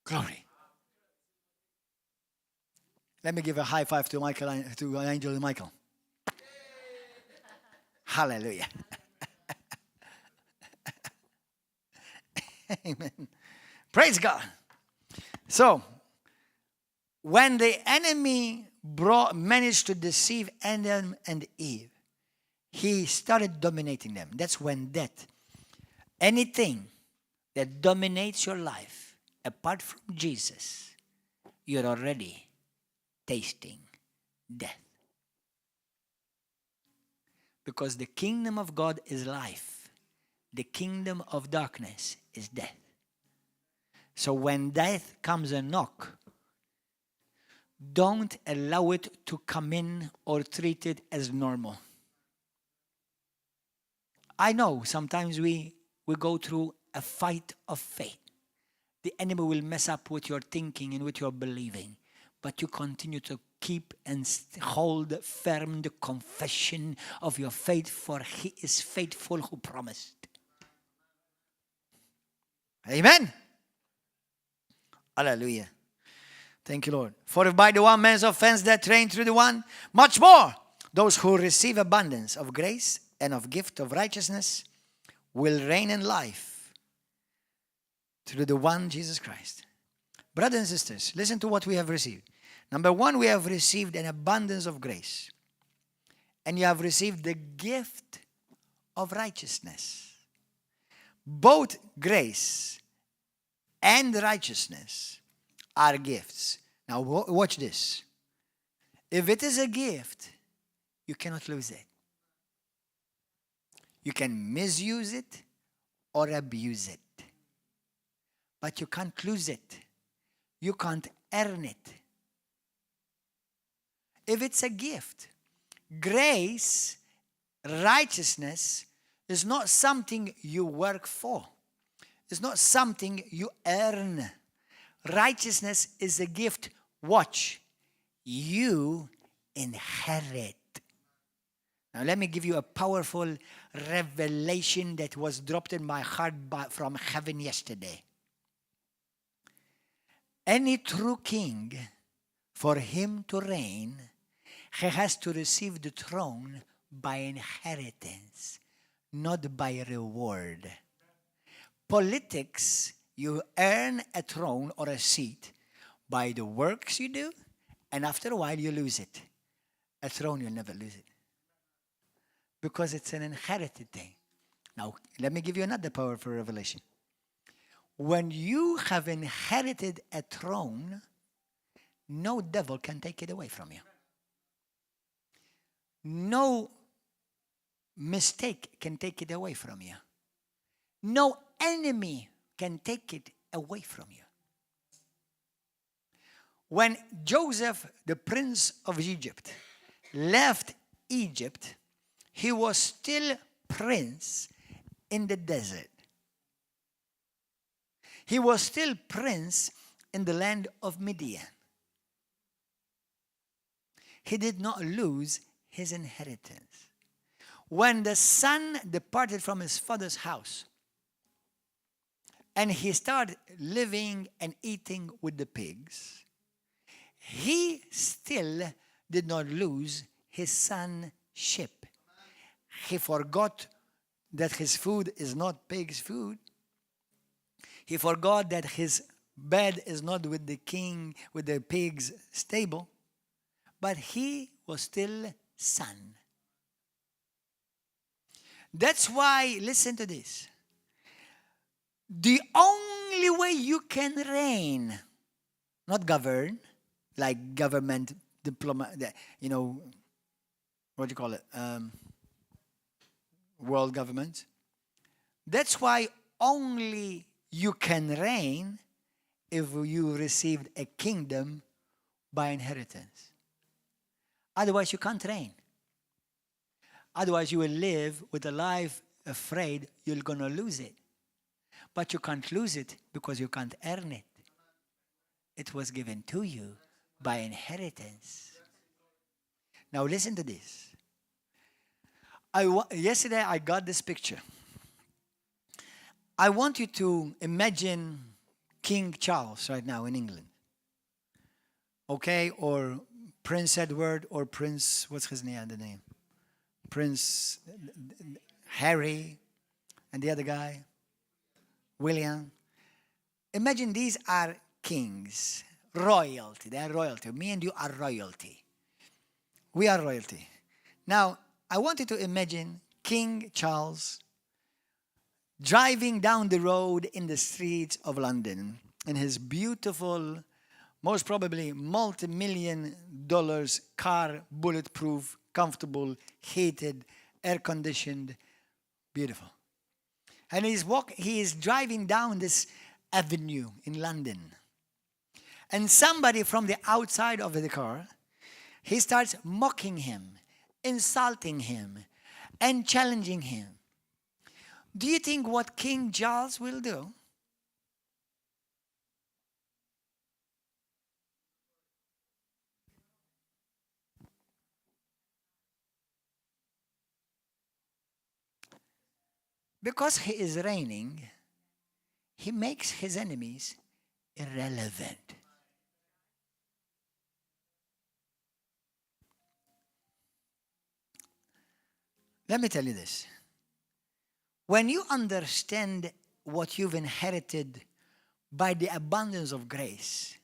Glory. Let me give a high five to Angel Michael. Hallelujah. Amen. Praise God. So, when the enemy managed to deceive Adam and Eve, he started dominating them. That's when death, anything that dominates your life apart from Jesus, you're already tasting death. Because the kingdom of God is life. The kingdom of darkness is death. So when death comes a knock, don't allow it to come in or treat it as normal. I know sometimes we go through a fight of faith. The enemy will mess up with your thinking and with your believing. But you continue to keep and hold firm the confession of your faith, for He is faithful who promised. Amen. Hallelujah. Thank you, Lord. For if by the one man's offense that reigned through the one, much more those who receive abundance of grace and of gift of righteousness will reign in life through the one Jesus Christ. Brothers and sisters, listen to what we have received. Number one, we have received an abundance of grace. And you have received the gift of righteousness. Both grace and righteousness are gifts. Now watch this. If it is a gift, you cannot lose it. You can misuse it or abuse it. But you can't lose it. You can't earn it. If it's a gift, grace, righteousness is not something you work for. It's not something you earn. Righteousness is a gift Watch. You inherit. Now let me give you a powerful revelation that was dropped in my heart from heaven yesterday. Any true king, for him to reign, he has to receive the throne by inheritance, not by reward. Politics, you earn a throne or a seat by the works you do, and after a while you lose it. A throne, you'll never lose it. Because it's an inherited thing. Now, let me give you another powerful revelation. When you have inherited a throne, no devil can take it away from you. No mistake can take it away from you. No enemy can take it away from you. When Joseph, the prince of Egypt, left Egypt, he was still prince in the desert. He was still prince in the land of Midian. He did not lose his inheritance. When the son departed from his father's house and he started living and eating with the pigs, he still did not lose his sonship. He forgot that his food is not pig's food. He forgot that his bed is not with the king, with the pig's stable. But he was still son. That's why, listen to this. The only way you can reign, not govern, like government diploma, what do you call it? World government. That's why only you can reign if you received a kingdom by inheritance. Otherwise, you can't reign. Otherwise, you will live with a life afraid you're going to lose it. But you can't lose it because you can't earn it. It was given to you by inheritance. Now listen to this. Yesterday I got this picture. I want you to imagine King Charles right now in England. Okay? Or Prince Edward or Prince, what's his name? Prince Harry and the other guy, William. Imagine these are kings, royalty. They are royalty. Me and you are royalty. We are royalty. Now, I want you to imagine King Charles driving down the road in the streets of London in his beautiful, most probably multi-million dollars car, bulletproof, comfortable, heated, air-conditioned, beautiful. And he is driving down this avenue in London. And somebody from the outside of the car, he starts mocking him, insulting him, and challenging him. Do you think what King Charles will do? Because he is reigning, he makes his enemies irrelevant. Let me tell you this. When you understand what you've inherited by the abundance of grace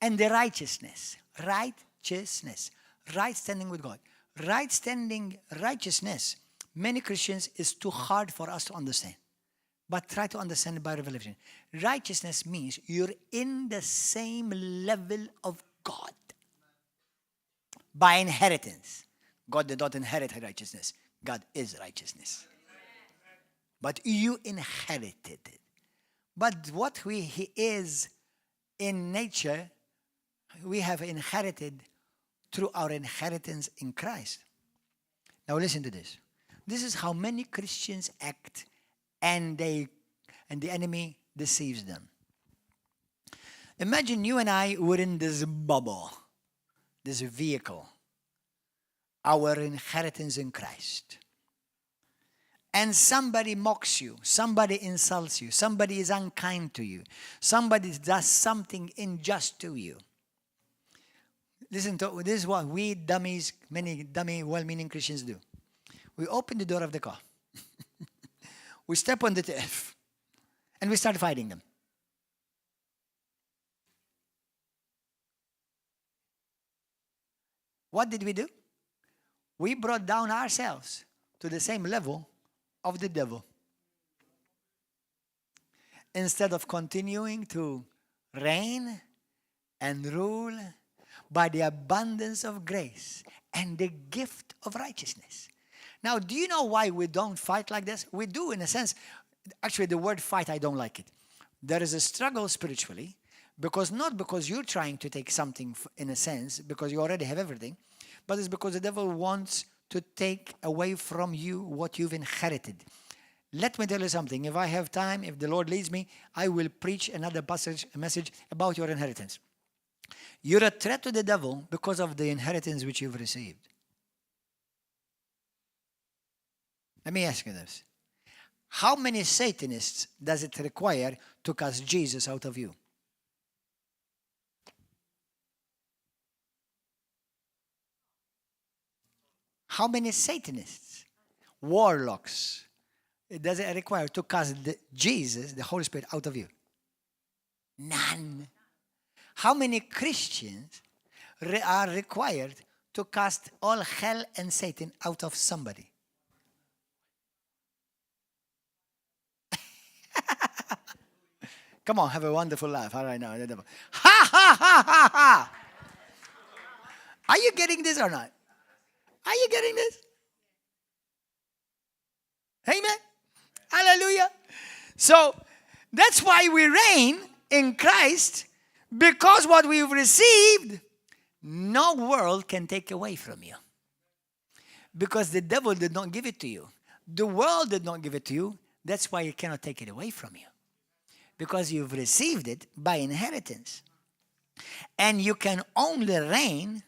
and the righteousness, right standing with God, right standing, righteousness, many Christians is too hard for us to understand. But try to understand it by revelation. Righteousness means you're in the same level of God by inheritance. God did not inherit righteousness. God is righteousness. But you inherited it. But what he is in nature, we have inherited through our inheritance in Christ. Now listen to this. This is how many Christians act, and the enemy deceives them. Imagine you and I were in this bubble, this vehicle, our inheritance in Christ. And somebody mocks you, somebody insults you, somebody is unkind to you, somebody does something unjust to you. Listen to this is what we dummies, many dummy, well-meaning Christians do. We open the door of the car. We step on the turf. And we start fighting them. What did we do? We brought down ourselves to the same level of the devil. Instead of continuing to reign and rule by the abundance of grace and the gift of righteousness. Now, do you know why we don't fight like this? We do, in a sense. Actually, the word fight, I don't like it. There is a struggle spiritually, not because you're trying to take something, in a sense, because you already have everything, but it's because the devil wants to take away from you what you've inherited. Let me tell you something. If I have time, if the Lord leads me, I will preach another message about your inheritance. You're a threat to the devil because of the inheritance which you've received. Let me ask you this. How many Satanists does it require to cast Jesus out of you? How many Satanists, warlocks, does it require to cast Jesus, the Holy Spirit, out of you? None. How many Christians are required to cast all hell and Satan out of somebody? Come on, have a wonderful laugh. All right, now. Ha, ha, ha, ha, ha. Are you getting this or not? Are you getting this? Amen. Hallelujah. So, that's why we reign in Christ, because what we've received, no world can take away from you. Because the devil did not give it to you. The world did not give it to you. That's why he cannot take it away from you. Because you've received it by inheritance. And you can only reign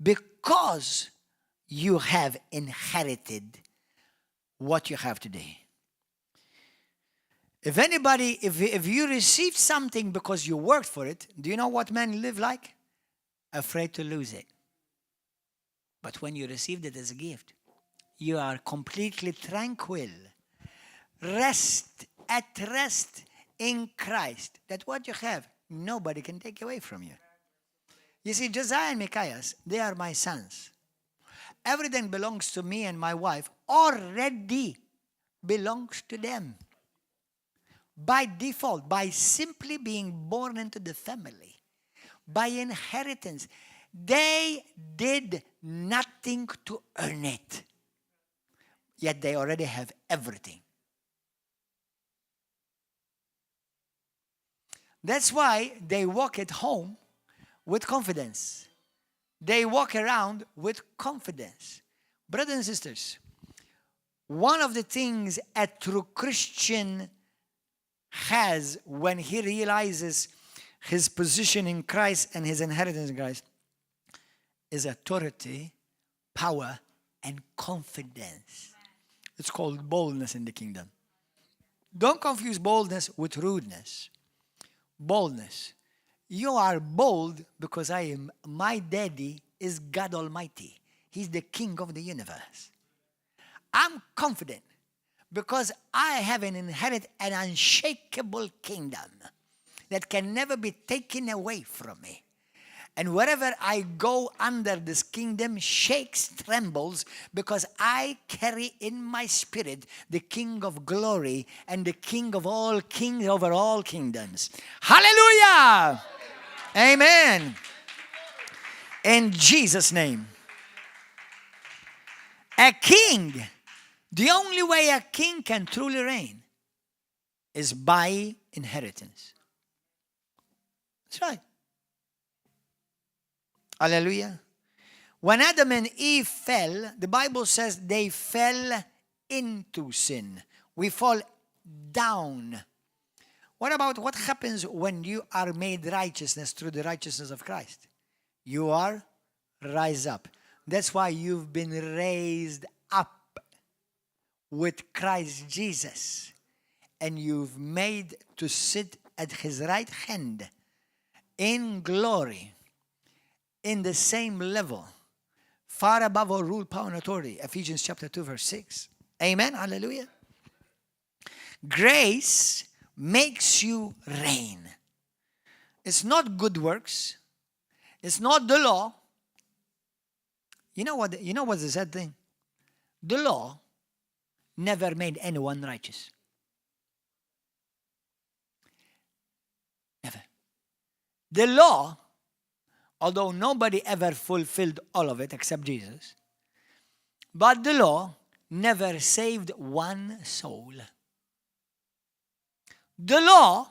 because you have inherited what you have today. If you receive something because you worked for it, do you know what men live like? Afraid to lose it. But when you received it as a gift, you are completely tranquil. At rest in Christ, that what you have, nobody can take away from you. You see, Josiah and Micaiah, they are my sons. Everything belongs to me and my wife, already belongs to them. By default, by simply being born into the family, by inheritance. They did nothing to earn it. Yet they already have everything. That's why they walk at home with confidence. They walk around with confidence. Brothers and sisters, one of the things a true Christian has when he realizes his position in Christ and his inheritance in Christ is authority, power, and confidence. It's called boldness in the kingdom. Don't confuse boldness with rudeness. Boldness. You are bold because my daddy is God Almighty. He's the king of the universe. I'm confident because I have inherited an unshakable kingdom that can never be taken away from me. And wherever I go under this kingdom shakes, trembles, because I carry in my spirit the King of glory and the King of all kings over all kingdoms. Hallelujah! Amen. In Jesus' name. A king, the only way a king can truly reign is by inheritance. That's right. Hallelujah. When Adam and Eve fell, the Bible says they fell into sin. We fall down. What about what happens when you are made righteousness through the righteousness of Christ? You are rise up. That's why you've been raised up with Christ Jesus. And you've made to sit at his right hand in glory, in the same level, far above all rule, power, and authority. Ephesians chapter 2, verse 6. Amen. Hallelujah. Grace makes you reign. It's not good works. It's not the law. You know what's the sad thing? The law never made anyone righteous. Never. The law, although nobody ever fulfilled all of it except Jesus, but the law never saved one soul. The law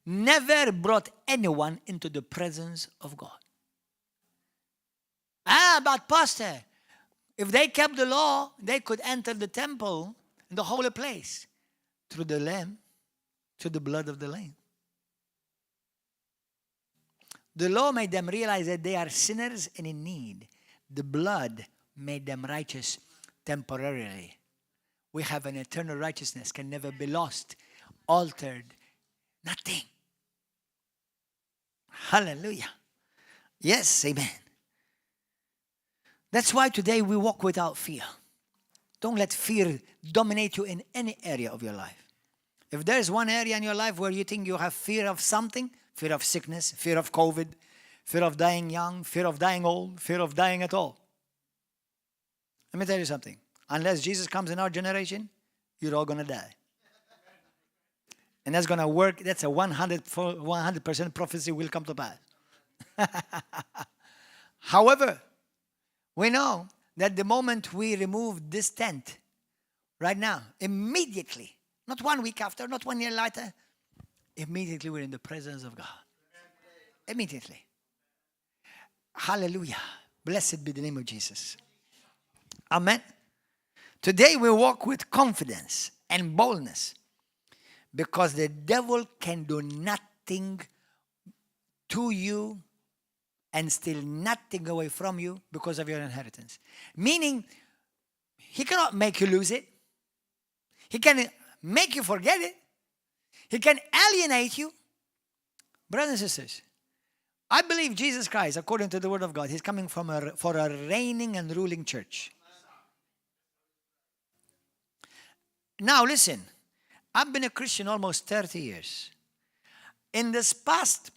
never brought anyone into the presence of God. But pastor, if they kept the law, they could enter the temple, the holy place, through the Lamb, through the blood of the Lamb. The law made them realize that they are sinners and in need. The blood made them righteous temporarily. We have an eternal righteousness, can never be lost, altered, nothing. Hallelujah. Yes, amen. That's why today we walk without fear. Don't let fear dominate you in any area of your life. If there's one area in your life where you think you have fear of something, fear of sickness, fear of COVID, fear of dying young, fear of dying old, fear of dying at all. Let me tell you something. Unless Jesus comes in our generation, you're all going to die. And that's going to work. That's a 100% prophecy will come to pass. However, we know that the moment we remove this tent, right now, immediately, not 1 week after, not 1 year later, immediately we're in the presence of God. Immediately. Hallelujah. Blessed be the name of Jesus. Amen. Today we walk with confidence and boldness because the devil can do nothing to you and steal nothing away from you because of your inheritance. Meaning, he cannot make you lose it. He can make you forget it. He can alienate you. Brothers and sisters, I believe Jesus Christ, according to the word of God, he's coming for a reigning and ruling church. Now listen, I've been a Christian almost 30 years. In this past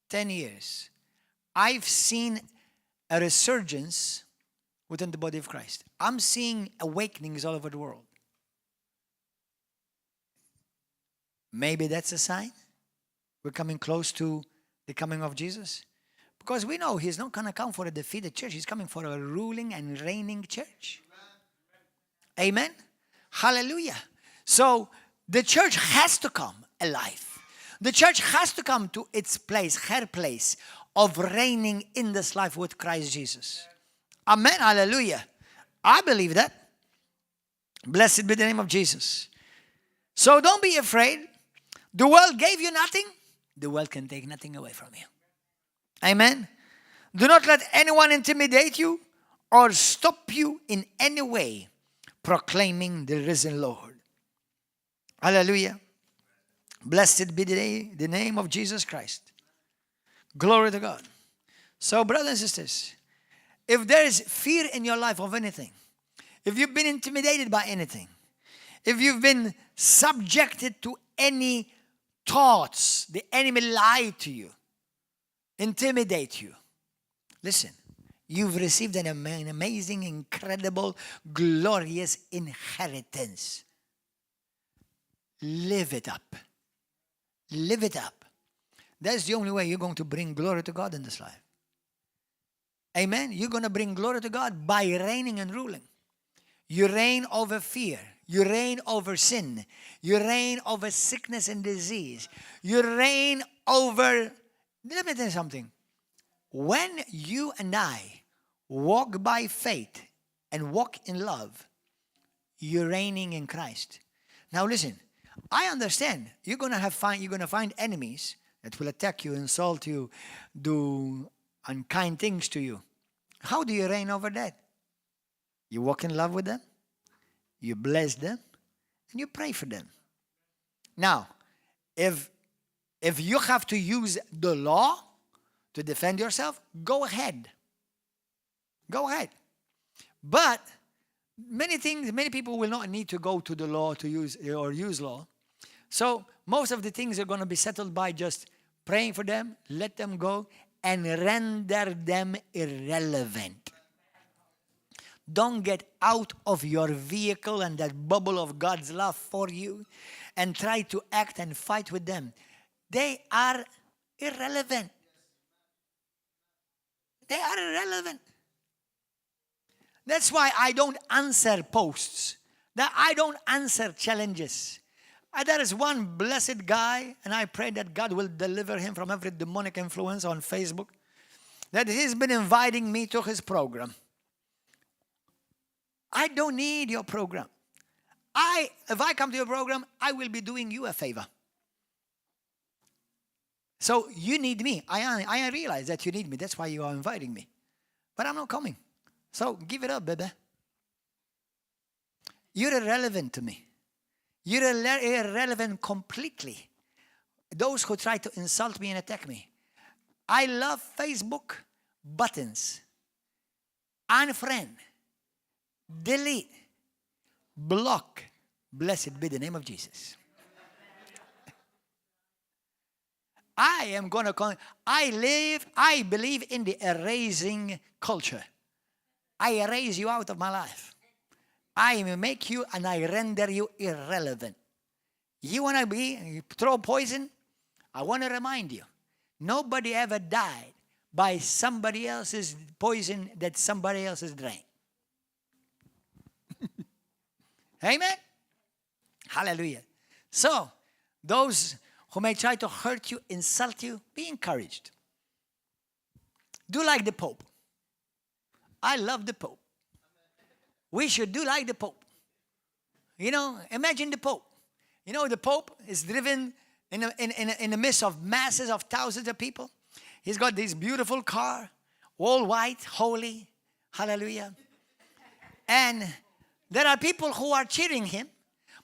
10 years, I've seen a resurgence within the body of Christ. I'm seeing awakenings all over the world. Maybe that's a sign we're coming close to the coming of Jesus. Because we know he's not going to come for a defeated church. He's coming for a ruling and reigning church. Amen? Hallelujah. So the church has to come alive. The church has to come to its place, her place of reigning in this life with Christ Jesus. Amen. Hallelujah. I believe that. Blessed be the name of Jesus. So don't be afraid. The world gave you nothing. The world can take nothing away from you. Amen. Do not let anyone intimidate you or stop you in any way proclaiming the risen Lord. Hallelujah. Blessed be the name of Jesus Christ. Glory to God. So, brothers and sisters, if there is fear in your life of anything, if you've been intimidated by anything, if you've been subjected to any thoughts, the enemy lied to you, intimidate you, listen, you've received an amazing, incredible, glorious inheritance. Live it up. Live it up. That's the only way you're going to bring glory to God in this life. Amen? You're going to bring glory to God by reigning and ruling. You reign over fear. You reign over sin. You reign over sickness and disease. You reign over... Let me tell you something. When you and I walk by faith and walk in love, you're reigning in Christ. Now listen, I understand. You're going to find enemies that will attack you, insult you, do unkind things to you. How do you reign over that? You walk in love with them, you bless them, and you pray for them. Now, if you have to use the law to defend yourself, go ahead. Go ahead. But many people will not need to go to the law to use law. So most of the things are going to be settled by just praying for them, let them go, and render them irrelevant. Don't get out of your vehicle and that bubble of God's love for you and try to act and fight with them. They are irrelevant. They are irrelevant. That's why I don't answer posts. That I don't answer challenges. There is one blessed guy, and I pray that God will deliver him from every demonic influence on Facebook, that he's been inviting me to his program. I don't need your program. If I come to your program, I will be doing you a favor. So you need me. I realize that you need me. That's why you are inviting me. But I'm not coming. So give it up, baby. You're irrelevant to me. You're irrelevant completely. Those who try to insult me and attack me. I love Facebook buttons. Unfriend. Delete. Block. Blessed be the name of Jesus. I believe in the erasing culture. I erase you out of my life. I make you and I render you irrelevant. You want to throw poison? I want to remind you, nobody ever died by somebody else's poison that somebody else has drank. Amen? Hallelujah. So, those who may try to hurt you, insult you, be encouraged. Do like the Pope. I love the Pope. We should do like the Pope. You know, imagine the Pope. You know, the Pope is driven in the midst of masses of thousands of people. He's got this beautiful car, all white, holy. Hallelujah. And there are people who are cheering him,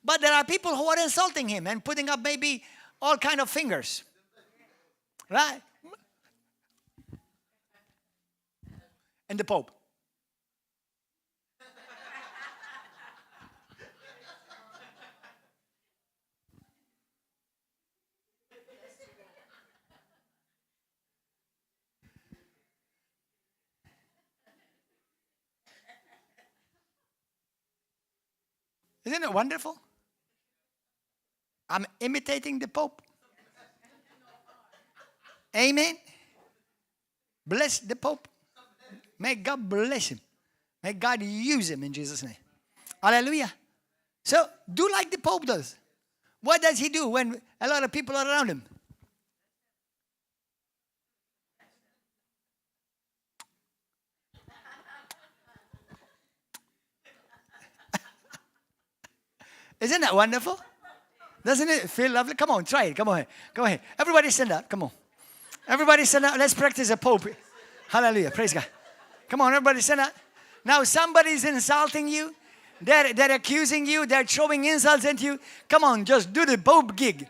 but there are people who are insulting him and putting up maybe all kind of fingers. Right? And the Pope. Isn't it wonderful? I'm imitating the Pope. Amen. Bless the Pope. May God bless him. May God use him in Jesus' name. Hallelujah. So do like the Pope does. What does he do when a lot of people are around him? Isn't that wonderful? Doesn't it feel lovely? Come on, try it. Come on. Go ahead. Everybody stand up. Come on. Everybody stand up. Let's practice a Pope. Hallelujah. Praise God. Come on, everybody stand up. Now somebody's insulting you. They're accusing you. They're throwing insults at you. Come on, just do the Pope gig.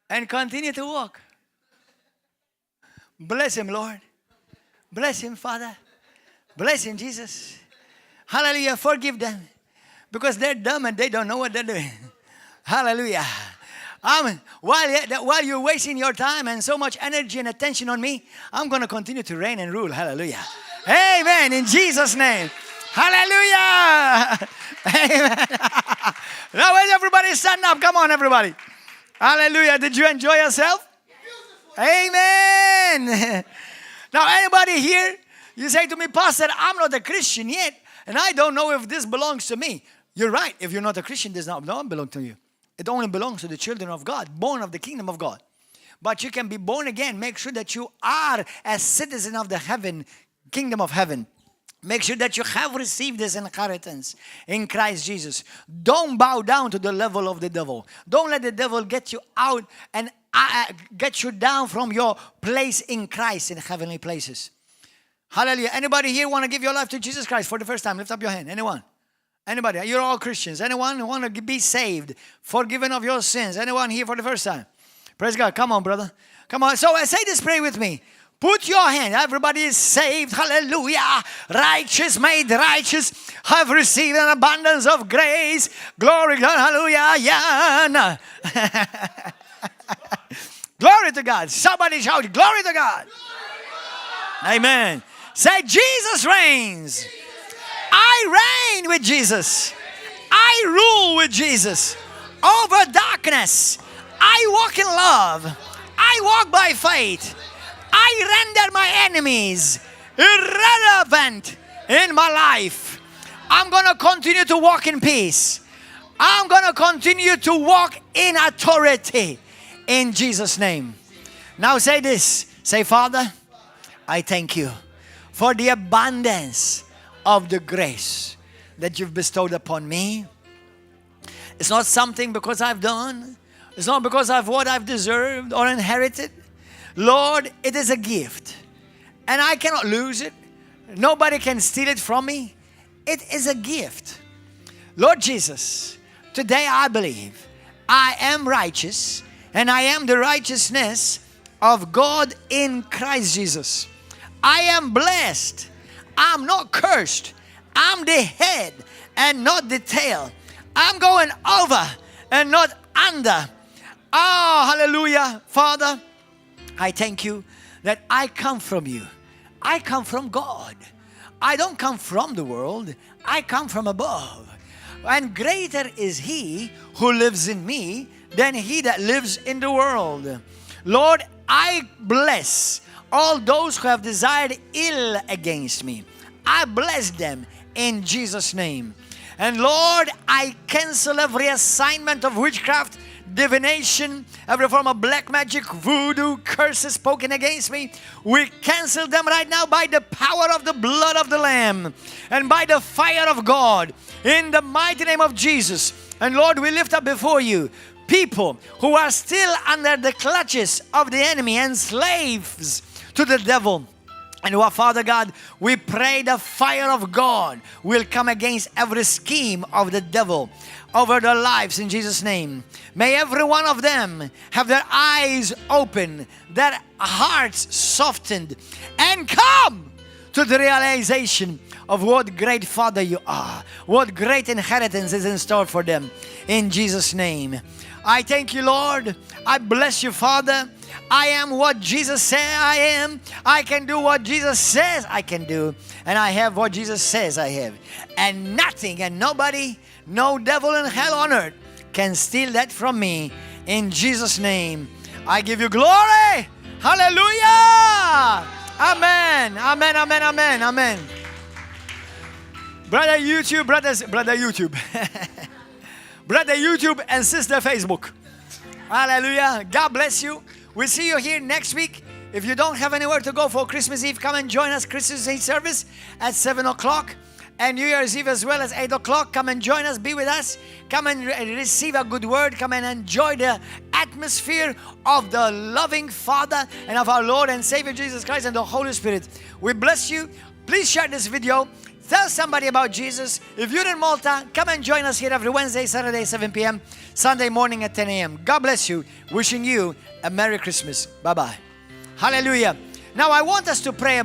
And continue to walk. Bless him, Lord. Bless him, Father. Bless him, Jesus. Hallelujah. Forgive them. Because they're dumb and they don't know what they're doing. Hallelujah. While you're wasting your time and so much energy and attention on me, I'm going to continue to reign and rule. Hallelujah. Amen. In Jesus' name. Hallelujah. Amen. Now, where's everybody stand up? Come on, everybody. Hallelujah. Did you enjoy yourself? Amen. Now, anybody here, you say to me, Pastor, I'm not a Christian yet, and I don't know if this belongs to me. You're right. If you're not a Christian, it does not belong to you. It only belongs to the children of God, born of the kingdom of God. but you can be born again. Make sure that you are a citizen of the kingdom of heaven. Make sure that you have received this inheritance in Christ Jesus. Don't bow down to the level of the devil. Don't let the devil get you out and get you down from your place in Christ in heavenly places. Hallelujah. Anybody here want to give your life to Jesus Christ for the first time? Lift up your hand. Anyone? Anybody? You're all Christians. Anyone who want to be saved, forgiven of your sins? Anyone here for the first time? Praise God. Come on, brother. Come on. So say this prayer with me. Put your hand. Everybody is saved. Hallelujah. Righteous, made righteous. Have received an abundance of grace. Glory, God. Hallelujah. Yeah. Glory to God. Somebody shout, glory to God. Amen. Say, Jesus reigns. I reign with Jesus. I rule with Jesus. Over darkness. I walk in love. I walk by faith. I render my enemies irrelevant in my life. I'm going to continue to walk in peace. I'm going to continue to walk in authority in Jesus' name. Now say this. Say, Father, I thank you for the abundance of the grace that you've bestowed upon me. It's not something because I've done. It's not because of what I've deserved or inherited. Lord, it is a gift. And I cannot lose it. Nobody can steal it from me. It is a gift. Lord Jesus, today I believe I am righteous and I am the righteousness of God in Christ Jesus. I am blessed. I'm not cursed. I'm the head and not the tail. I'm going over and not under. Oh, hallelujah. Father, I thank you that I come from you. I come from God. I don't come from the world. I come from above. And greater is he who lives in me than he that lives in the world. Lord, I bless all those who have desired ill against me. I bless them in Jesus' name. And Lord, I cancel every assignment of witchcraft, divination, every form of black magic, voodoo, curses spoken against me. We cancel them right now by the power of the blood of the Lamb and by the fire of God in the mighty name of Jesus. And Lord, we lift up before you people who are still under the clutches of the enemy and slaves to the devil. And our Father God, we pray the fire of God will come against every scheme of the devil over their lives in Jesus' name. May every one of them have their eyes open, their hearts softened, and come to the realization of what great Father you are, what great inheritance is in store for them. In Jesus' name. I thank you, Lord. I bless you, Father. I am what Jesus said I am. I can do what Jesus says I can do. And I have what Jesus says I have. And nothing and nobody, no devil in hell on earth can steal that from me. In Jesus' name, I give you glory. Hallelujah. Amen. Amen. Amen. Amen. Amen. Brother YouTube, brother YouTube. Brother YouTube and sister Facebook. Hallelujah. God bless you. We'll see you here next week. If you don't have anywhere to go for Christmas Eve, come and join us Christmas Eve service at 7 o'clock. And New Year's Eve as well as 8 o'clock. Come and join us. Be with us. Come and receive a good word. Come and enjoy the atmosphere of the loving Father and of our Lord and Savior Jesus Christ and the Holy Spirit. We bless you. Please share this video. Tell somebody about Jesus. If you're in Malta, come and join us here every Wednesday, Saturday, 7 p.m., Sunday morning at 10 a.m. God bless you. Wishing you a Merry Christmas. Bye-bye. Hallelujah. Now I want us to pray